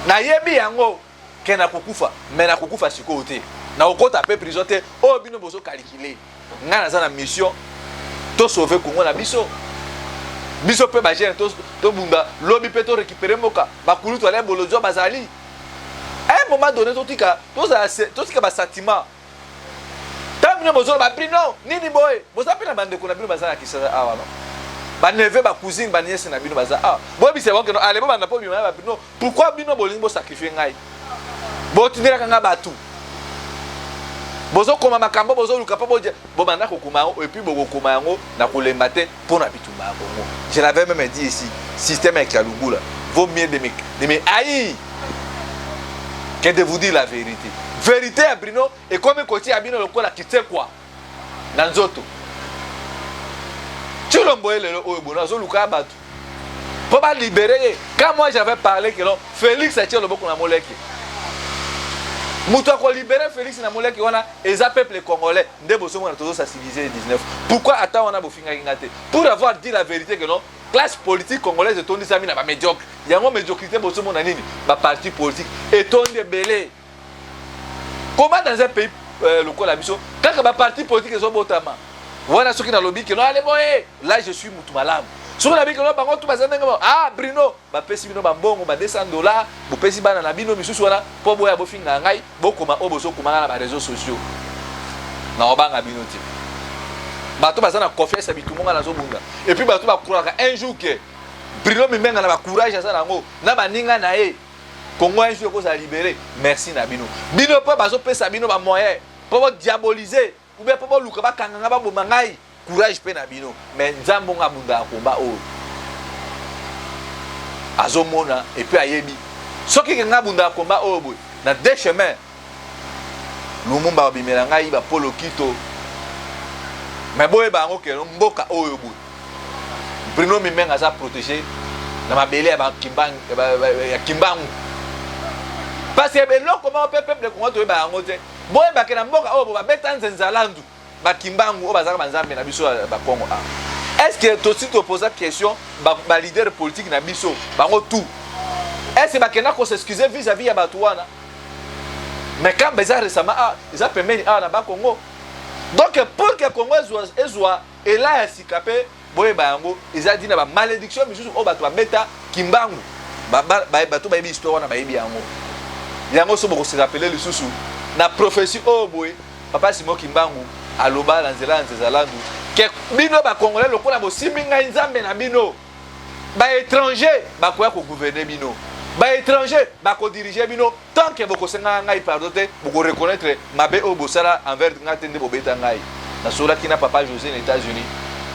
Nayebi yango ke nakokufa, mais nakokufa sikoyo te. Nakokota pe prison te oyo bino bozo calculer. Ngai naza na mission to sauver Congo na biso. Biso pe ba jeunes to tobunda lobi pe to récupérer mboka. Bakulutu Alain Bolodjwa bazali. À un moment donné totika tozala totika ba sentiment. Tango bino bozoloba Bruno nini boye, boza pe na bandeko na bino baza na Kinshasa awa no? Ba neveu, ba cousine, ba nièce na bino baza awa. Boyebisa bango ke no allez bobanda po bima na ba Bruno. Pourquoi bino bolingi bo sacrifier ngai? Botindelaka ngai batu. Bozokoma makambo bozoluka mpo bobanda kokoma yango, et puis bokokoma yango na kolemba te mpo na bitumba ya Congo. Je l'avais même dit ici, système ya Kalugula vaut mieux de me haïr que de vous dire la vérité. Vérité ya Bruno ekomi kotia bino lokola kitsekwa na nzoto. Tshilombo ye lelo oyo bono azoluka bato mpo balibérer ye. Quand moi j'avais parlé que non, Félix atie loboko na moleke, moto akolibérer Félix na moleke wana eza peuple congolais. Nde bozomona tozosensibiliser 19. Pourquoi ata wana bofingaki nga te pour avoir dit la vérité que non, classe politique congolaise etondisami na bamédiocre? Yango médiocrité bozomona nini, baparti politique etondi ebele. Comment dans un pays lokola biso kaka baparti politique ezobotama wana? Soki nalobi que non, ale boye, là je suis mutu malamu. Soki nalobi que non, bango tu baza ndenge, ah Bruno, bapesi bino bambongo ba 200 $, bopesi bana na bino misusu wana mpo boya bofinga ngai, bokoma oyo bozokomanga na baréseaux sociaux. Na obanga bino te. Bato baza na confiance ya bitumba nga nazobunda, et puis bato bacroiraka un jour que Bruno Mimbenga na bacourage aza nango na baninga na ye, Congo un jour ekozala libéré. Merci na bino. Bino mpo bazopesa bino bamoyen mpo bodiaboliser ou bien mpo boluka bakanga nga, baboma ngai, courage mpe na bino. Mais Nzambe ongo abundaka komba oyo azomona, et puis ayebi soki ke ngai abundaka komba oyo boye na deux chemins. Lumumba babimela ngai bapolo kito, mais boyeba yango que mboka oyo boye, Bruno Mimbenga aza protégé na mabele ya Kimbangu, parce que eloko moko mpe peuple Kongo toyeba yango te. Boyebake na mboka oyo babeta nzenzalandu, bakimbangu oyo bazalaka banzambe na biso ya bakongo. A est ce que tosi toposa question baleader politique na biso bango tout, est ce que bakenda kos'excuser vis-à-vis ya bato wana? Mais kamba eza récemment, ah, eza pembeni awa na bakongo. Donc pour que Congo ezwa ela ya sika mpe boyeba yango, eza dina bamalédiction misusu oyo bato babeta Kimbangu. Bato bayebi histoire wana, bayebi yango. Yango so bokose rappeler lisusu na prophétie oyo boye papa Simon Kimbangu aloba na nzela ya Nzezalandu que bino bacongolais, lokola bosimbi ngai Nzambe na bino, baétranger bakoya kogouverner bino, baétranger bakodiriger bino tant que bokosengaka ngai pardon te, bokoreconnaître mabe oyo bosala envers ngai te nde bobeta ngai. Nasolaki na papa José na États-Unis.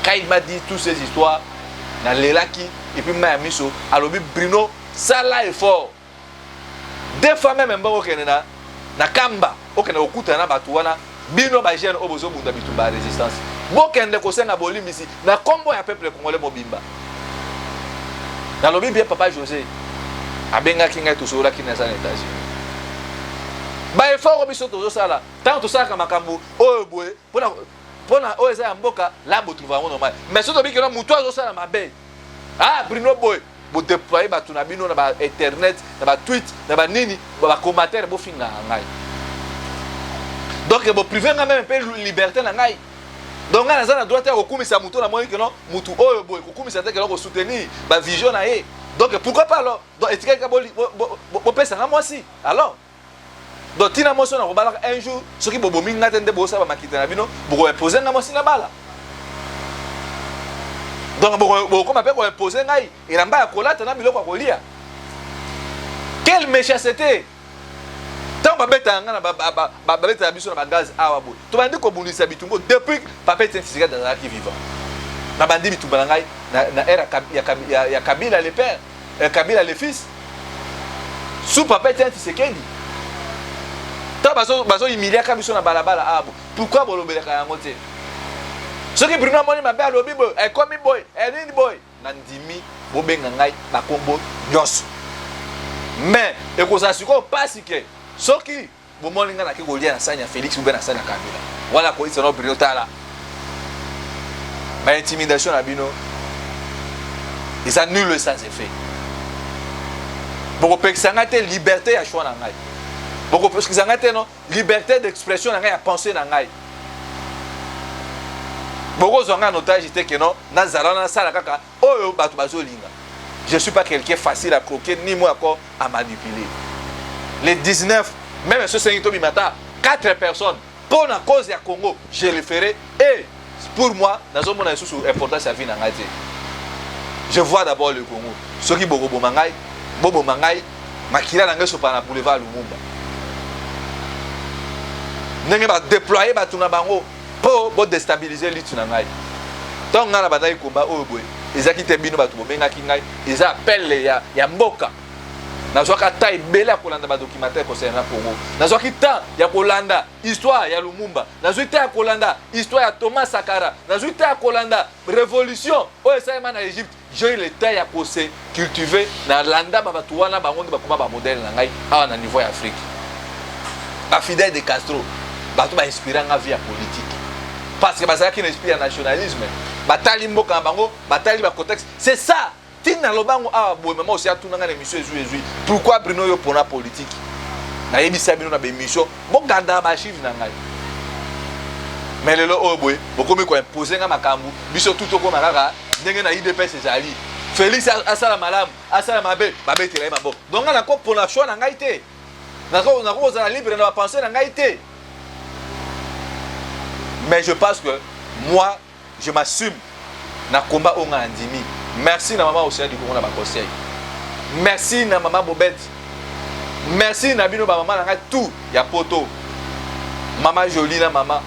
Quand il m'a dit toutes ces histoires, nalelaki et puis mai ya miso. Alobi: "Bruno, sala effort, deux fois même mbongo, okende na kamba, okende kokutana na bato wana. Bino bajeune oyo bozobunda bitumba ya résistance, bokende kosenga bolimbisi na nkombo ya peuple congolais mobimba." Nalobi bien. Papa José abengaki ngai, tosololaki naza na États-Unis. Baeffort oyo biso tozosala, ntango tosalaka makambo oyo boye mpona oyo eza ya mboka, la botrouver yango normal. Mais so tobiki no motu azosala mabe, ah Bruno boye, bodéployer bato na bino na bainternet, na batweet, na banini, bacommentaire, bofingaka ngai. Donc bopriver ngai même mpe liberté na ngai. Donc ngai naza na droit te ya kokumisa motu namoni que non, motu oyo boye kokumisa te, que non, kosoutenir bavision na ye. Donc pourquoi pas alors? Donc etikali ka bopesanga mwasi alors. Donc ntina mwasi oyo nakobalaka un jour, soki bobomi nga te nde bosala bamakita na bino, bokoimposer nga mwasi na bala. Donc bokoma mpe koimposer ngai elamba ya kolata na biloko ya kolia. Quelle méchanceté! Ntango babetaka nga na babetaka biso na bagaz awa boye, tobandi kobundisa bitumba depuis papa Etienne Tshisekedi azalaki vivant. Nabandi bitumba na ngai na ère ya Kabila le père, Kabila le fils, sous papa Etienne Tshisekedi. Ntango bazohumiliaka biso na balabala awa boye, pourquoi bolobelaka yango te? Soki Bruno amoni mabe, alobi boye, ekomi boye, enini boye. Nandimi bobenga ngai bakombo nyonso, mais ekozala sikoyo mpasi que soki bomoni ngai nake kolia na sani ya Félix ube na sani ya Kabila wana, koyisa no Bruno. Tala, baintimidation na bino eza nul et sans effet. Bokopekisa ngai te liberté ya choix na ngai, bokopekisa ngai te no liberté d'expression na ngai, ya pensée na ngai. Bokozwa ngai en otage te que non, nazala nasala kaka oyo bato bazolinga. Je suis pas quelqu'un facile à croquer ni moi encore à manipuler. Les 19, même so esengi tobima ata 4 personnes mpo na cause ya Congo, je le ferai. Et pour moi, nazomona lisusu importance ya vie na ngai te. Je vois d'abord le Congo. Soki bokoboma ngai, boboma ngai, makila na ngai esopana na boulevard Lumumba. Ndenge ba déployer bato na bango mpo bo déstabiliser lutte na ngai. Ntango ngai nabandaki combat oyo boye, ezalaki te bino bato bobengaki ngai, eza appel ya mboka. Nazwaka temps ebele ya kolanda badocumentaire concernant Congo, nazwaki temps ya kolanda histoire ya Lumumba, nazwi temps ya kolanda histoire ya Thomas Sankara, nazwi temps ya kolanda révolution oyo esalema na Égypte. J'ai eu le temps ya kose cultiver, nalanda bato wana, bango nde bakoma bamodèle na ngai awa na niveau ya Afrique. Bafidel de Castro, bato bainspira nga vie ya politique parce que bazalaki na esprit ya nationalisme, batali mboka na bango, batali bacontexte. C'est ça ntina nalobango awa boye. Mama osi atunanga na émission ezwi pourquoi Bruno yo mpona politique. Nayebisa bino na baémission, bogandaka baarchive na ngai. Mais lelo oyo boye bokomi koimpose nga makambo. Biso tu tokóma kaka ndenge na UDPS ezali. Félix asala malamu, asala mabe, babetela ye maboko. Donc nga nakopona choix na ngai te, nakozala libre na bapensée na ngai te. Mais je pense que moi, je m'assume na combat oyo nga nandimi. Merci na mama Océan du Congo na baconseil, merci na mama Bobette, merci na bino bamama na ngai tout ya poto, mama Jolie na mama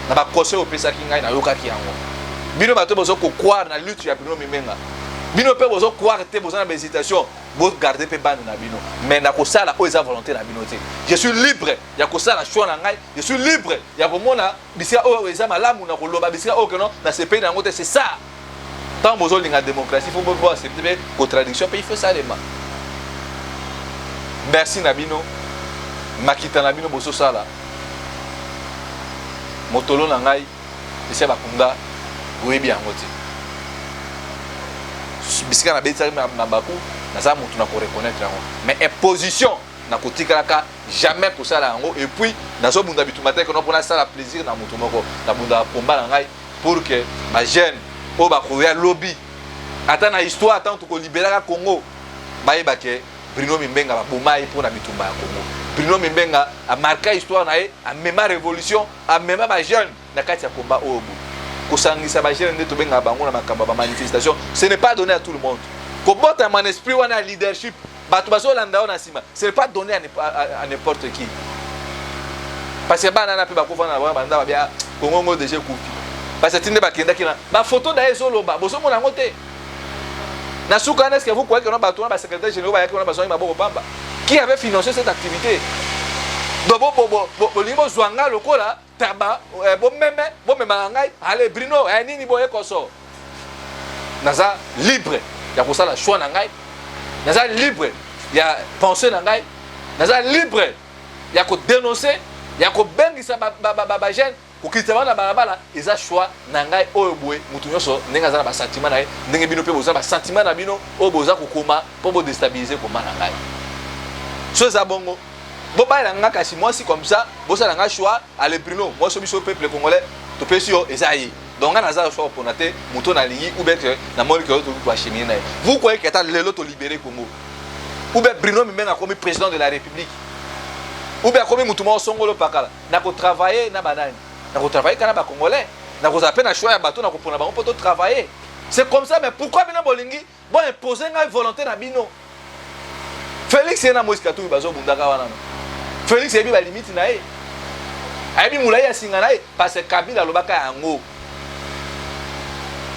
na baconseil opesaki ngai, nayokaki yango. Bino bato bozo kocroire na lutte ya Bruno Mimenga, bino mpe bozo croire te, boza na bahésitation, bogarde mpe bana na bino. Mais nakosala oyo eza volonté na bino te. Je suis libre ya kosala choix na ngai, je suis libre ya komona bisika oyo eza malamu na koloba, bisika oyo keno nasepeli na yango te. C'est ça, ntango bozolinga démocratie, faut boaccepte mpe contradiction mpe il faut esalema. Merci na bino, makita na bino bozosala motolo na ngai esi bakunda, boyebi yango te. Bisika nabetisaki mabaku, naza motu na koreconnaître yango, mais imposition nakotikalaka jamais kosala yango. Et puis nazobunda bitumba te kono mpona asala plaisir na motu moko. Nabundaka combat na ngai pour que bajeune oyo bakoya lobi, ata na histoire, ntango tokolibelaka Congo, bayeba ke Bruno Mimbenga baboma ye mpona bitumba ya Congo. Bruno Mimbenga amarka histoire na ye, amema révolution, amema bajeune na kati ya combat oyo boye. Kosangisa bajeune nde tobengaka bango na makambo ya bamanifestation, ce n'est pas donné à tout le monde. Kobotama na esprit wana ya leadership, bato bazolanda yo na nsima, ce n'est pas donné à n'importe qui. Parce que bana na mpe bakofanda na bango banda babia Kongo ngo déjà ekufi, parce que tinde bakendaki na bafoto da ezoloba, bozomona yango te na suka wana. Est-ce que vous croyez que bato wana, basecrétaire généraux bayaki wana, bazwaki maboko pamba? Qui avait financé cette activité? Donc bolingi bozwa nga lokola taba, bomeme, bomemaka ngai ale Bruno nini boye koso. Naza libre ya kosala choix na ngai, naza libre ya pensée na ngai, naza libre ya kodénoncer, ya kobengisa bajeune, kokitisa bango na balabala. Eza choix na ngai oyo boye. Motu nyonso ndenge aza na basentiment na ye, ndenge bino mpe boza basentiment na bino oyo boza kokoma mpo bodéstabiliser koma na ngai. So eza bongo, bobalela nga kasi mwasi comme ça, bosala nga choix. Ale Bruno, mwasi biso peuple congolais topesi yo, eza ye. Donc nga naza choix mpona te moto nalingi ou bien que namoni ke tokoki koacheminer na ye. Vous croyez que ata lelo tolibere Congo, ou bien Bruno Mimenga akomi président de la République, ou bien akomi motu moko songolo pakala, nakotravaille na banani? Nakotravaille kaka na bacongolais, nakozala mpe na choix ya bato nakopona bango mpo totravaille. C'est comme ça. Mais pourquoi bino bolingi boimpose ngai volonté na bino? Félix ye na Moïse Katumbi bazobundaka wana. Félix ayebi balimite na ye, ayebi molai ya singa na ye, parce que Kabila alobaka yango.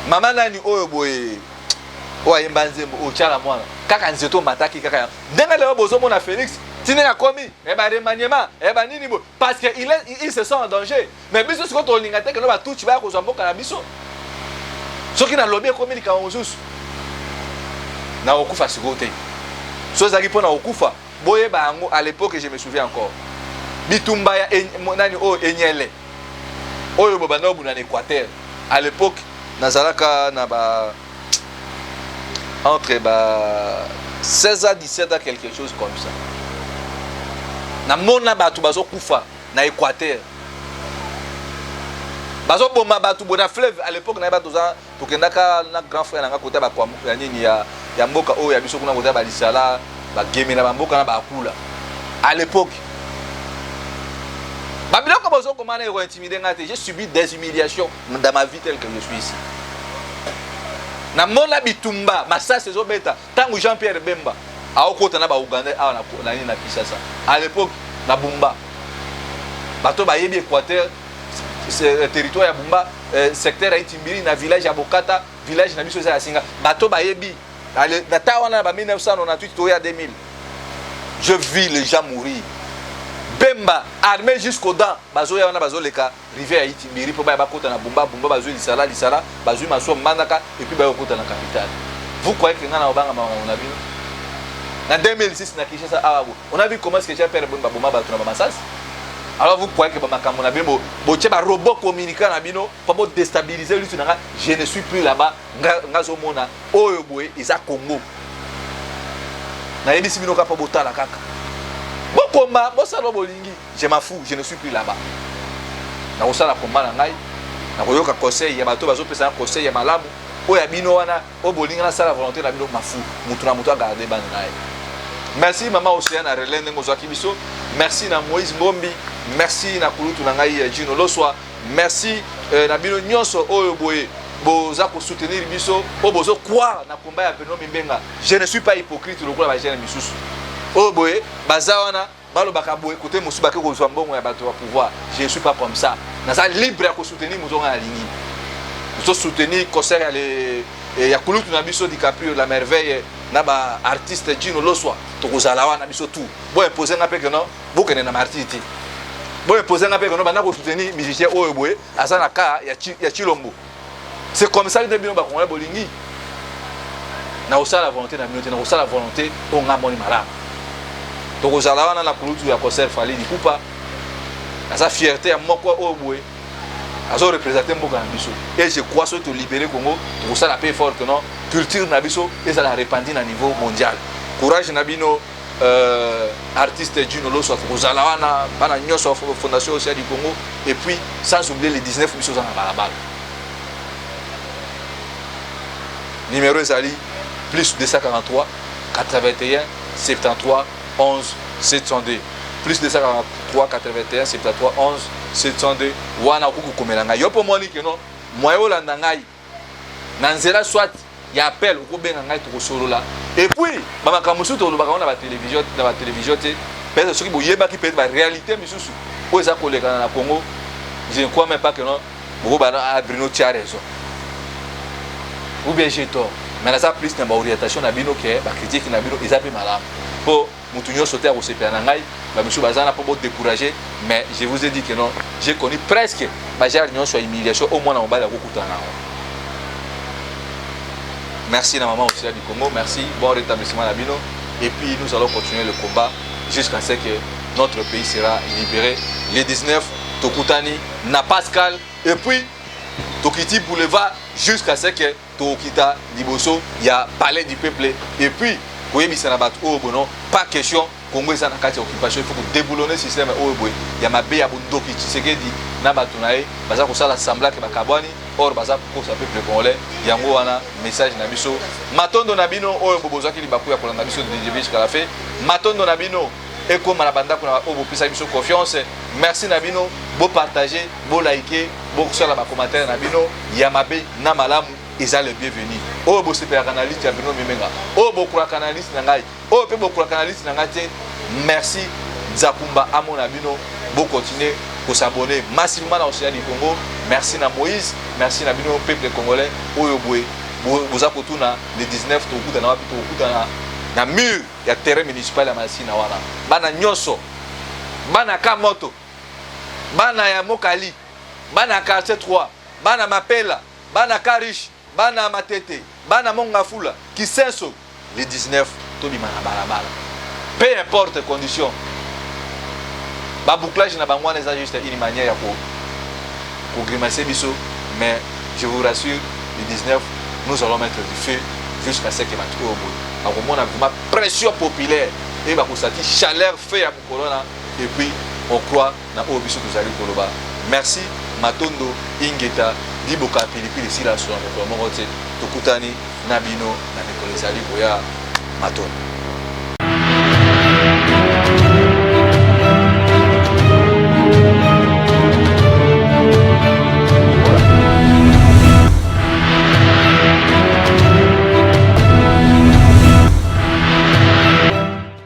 Mama nani oyo boye oyo ayemba nzembo otyala mwana kaka nzete omataki kaka yango, ndenge lelo bozomona Félix ntina akomi baremaniement, banini boye, parce que il se sent en danger. Mais biso sikoyo tolinga te keno batuti baya kozwa mboka na biso. Soki nalobi ekomi likambo mosusu, nakokufa sikoyo te. So ezalaki mpo na kokufa, boyeba yango. À l'époque, je me souviens encore, bitumba ya nani oyo, Enyele oyo bobanda kobunda na Équateur. À l'époque nazalaka na ba entre ba 16 à 17 ans, quelque chose comme ça. Namona bato bazokufa na Équateur, bazoboma bato boye na fleuve. À l'époque nayeba toza tokendaka na grand frère nanga kota ya nini ya mboka oyo ya biso kuna, kota balisala bagemela bamboka na bakula. À l'époque babiloko bozokoma na ekointimide nga te. J'ai subi des humiliations dans ma vie telle que je suis ici. Namona bitumba, masasi ezobeta ntango Jean Pierre Bemba aokota na baugandais awa na nini, na Kinshasa, à l'époque na Bumba. Bato bayebi Équateur, territoire ya Bumba, secteur ya Itimbiri, na village ya Bokata, village na biso eza ya singa. Bato bayebi na ta wana na ba 1998 toya 2000, je vis les gens mourir. Bemba armé jusqu'aux dents, bazoya wana, bazoleka rivière ya Itimbiri mpo baya bakota na Bumba. Bumba bazwi lisala, lisala bazwi masuwa, Mbandaka, et puis bayokota na capitale. Vous croyez que nga na obanga makambo na bino? Na 2006 na Kinshasa awa, on a vu comment est-ce que Jean Pierre Bemba baboma bato na bamasasi. Alors vous croyez que bamakambo na bino, botie barobot communicant na bino mpo bodéstabiliser lutte na nga? Je ne suis plus là-bas. Nga azomona oyo boye eza Congo. Nayebisi bino kaka mpo botala kaka, bokoma bosala bolingi, je m'en fous. Je ne suis plus là-bas. Nakosala komba na ngai, nakoyoka conseil ya bato bazopesa na conseil ya malamu. Oyo ya bino wana, oyo bolingi nasala volonté na bino, mafu mutu na mutu agarde bana na ye. Merci mama Océan na relais ndenge ozwaki biso. Merci na Moïse Ngombi, merci na kulutu na ngai Gino Loswa, merci na bino nyonso oyo boye boza kosoutenir biso, oyo bozo croire na komba ya Bruno Mimbenga. Je ne suis pas hypocrite lokola bajeune misusu oyo boye baza wana, balobaka boye, kote mosusu bake kozwa mbongo ya bato ya pouvoir. Je ne suis pas comme ça. Naza libre ya kosoutenir moto nga nalingi. Tozosoutenir concert ya kulutu na biso DiCaprio la merveille na baartiste Gino Loswa. Tokozala wana biso tout. Boimpose nga mpe que non, bokende na martyr te. Boimpose nga mpe que non, banda kosoutenir musicien oyo boye aza na ka ya Chilombo. C'est comme ça nde bino bakongolais bolingi. Nakosala volonté na bino te, nakosala volonté oyo nga moni malamu. Tokozala wana na kulutu ya concert Fally Ipupa. Aza fierté ya moko oyo boye azoreprésente mboka na biso. Et je crois, soki tolibere Congo, tokosala mpe effort que non, culture na biso ezala répandue na niveau mondial. Courage na bino, artiste Gino Loswa. Tokozala wana, bana nyonso Fondation Océan du Congo. Et puis sans oublier, le 19, biso oza na balabala. Numéro ezali plus 243 81 73 11 702, plus 243 81 73 11 702. Wana okoki kokomela ngai yo mpo moni que non, moyen olanda ngai na nzela soit ya appel, okobenga ngai, tokosolola. Et puis bamakambo mosusu tolobaka ngo na batélévision te. Peut-être soki boyebaki peut-être baréalité misusu oyo eza kolekana na Congo, je ne crois même pas que non, bokobana: "Ah, Bruno, tu as raison" ou bien "J'ai tort". Mais naza plus na baorientation na bino que bacritique na bino. Eza mpe malamu mpo motu nyonso te akosepela na ngai. Bamisusu baza na mpo bodécourager, mais je vous ai dit que non, j'ai connu presque bagenre nyonso ya humiliation oyo mwana mobali akokutana nango. Merci na maman Océan du Congo, merci, bon rétablissement na bino. Et puis nous allons continuer le combat jusqu'à ce que notre pays sera libéré. Le 19, tokutani na Pascal et puis tokiti boulevard jusqu'à ce que tokita liboso ya palais du peuple. Et puis koyebisa na bato oyo bono, pas question Congo eza na kati ya occupation. Il faut kodéboulonner système oyo boye ya mabe ya bondoki. Tshisekedi na bato na ye baza kosala semblant que bakabwani, or baza kokosa peuple congolais. Yango wana message na biso. Matondo na bino oyo bozwaki libaku ya kolanda biso de début jusqu'à la fin. Matondo na bino ekóma na bandako na oyo bopesaki biso confiance. Merci na bino. Bopartage, bolike, bosala bacommentaire na bino ya mabe na malamu, eza le bienvenu. Oyo bosepelaka na liste ya Bruno Mimenga, oyo bokulaka na liste na ngai, oyo mpe bokulaka na liste na ngai te, merci. Nzakumba amona bino. Bocontinue kos'abonner massivement na Océan du Congo. Merci na Moïse, merci na bino peuple congolais oyo boye boza kotuna le 19 tokokutana wapi. Tokokutana na mur ya terrain municipal ya Masina wana. Bana nyonso, bana ka moto, bana ya Mokali, bana quartier 3, bana Mapela, bana Karish, bana Matete, bana Mongafula, Kisenso, le 19 tobima na balabala, peu importe condition. Babouclage na bango wana eza juste une manière ya kogrimacer biso, mais je vous rassure, le 19, nous allons mettre du feu jusqu'à ce que bato oyo boye bakomona vraiment pression populaire e bakosati chaleur, feu ya mokolo wana. Et puis on croit na oyo biso tozali koloba. Merci, matondo, ingeta. Liboka ya pilipili esila so na mokolo moko te. Tokutani na bino na mikolo ezali koya. Matondo.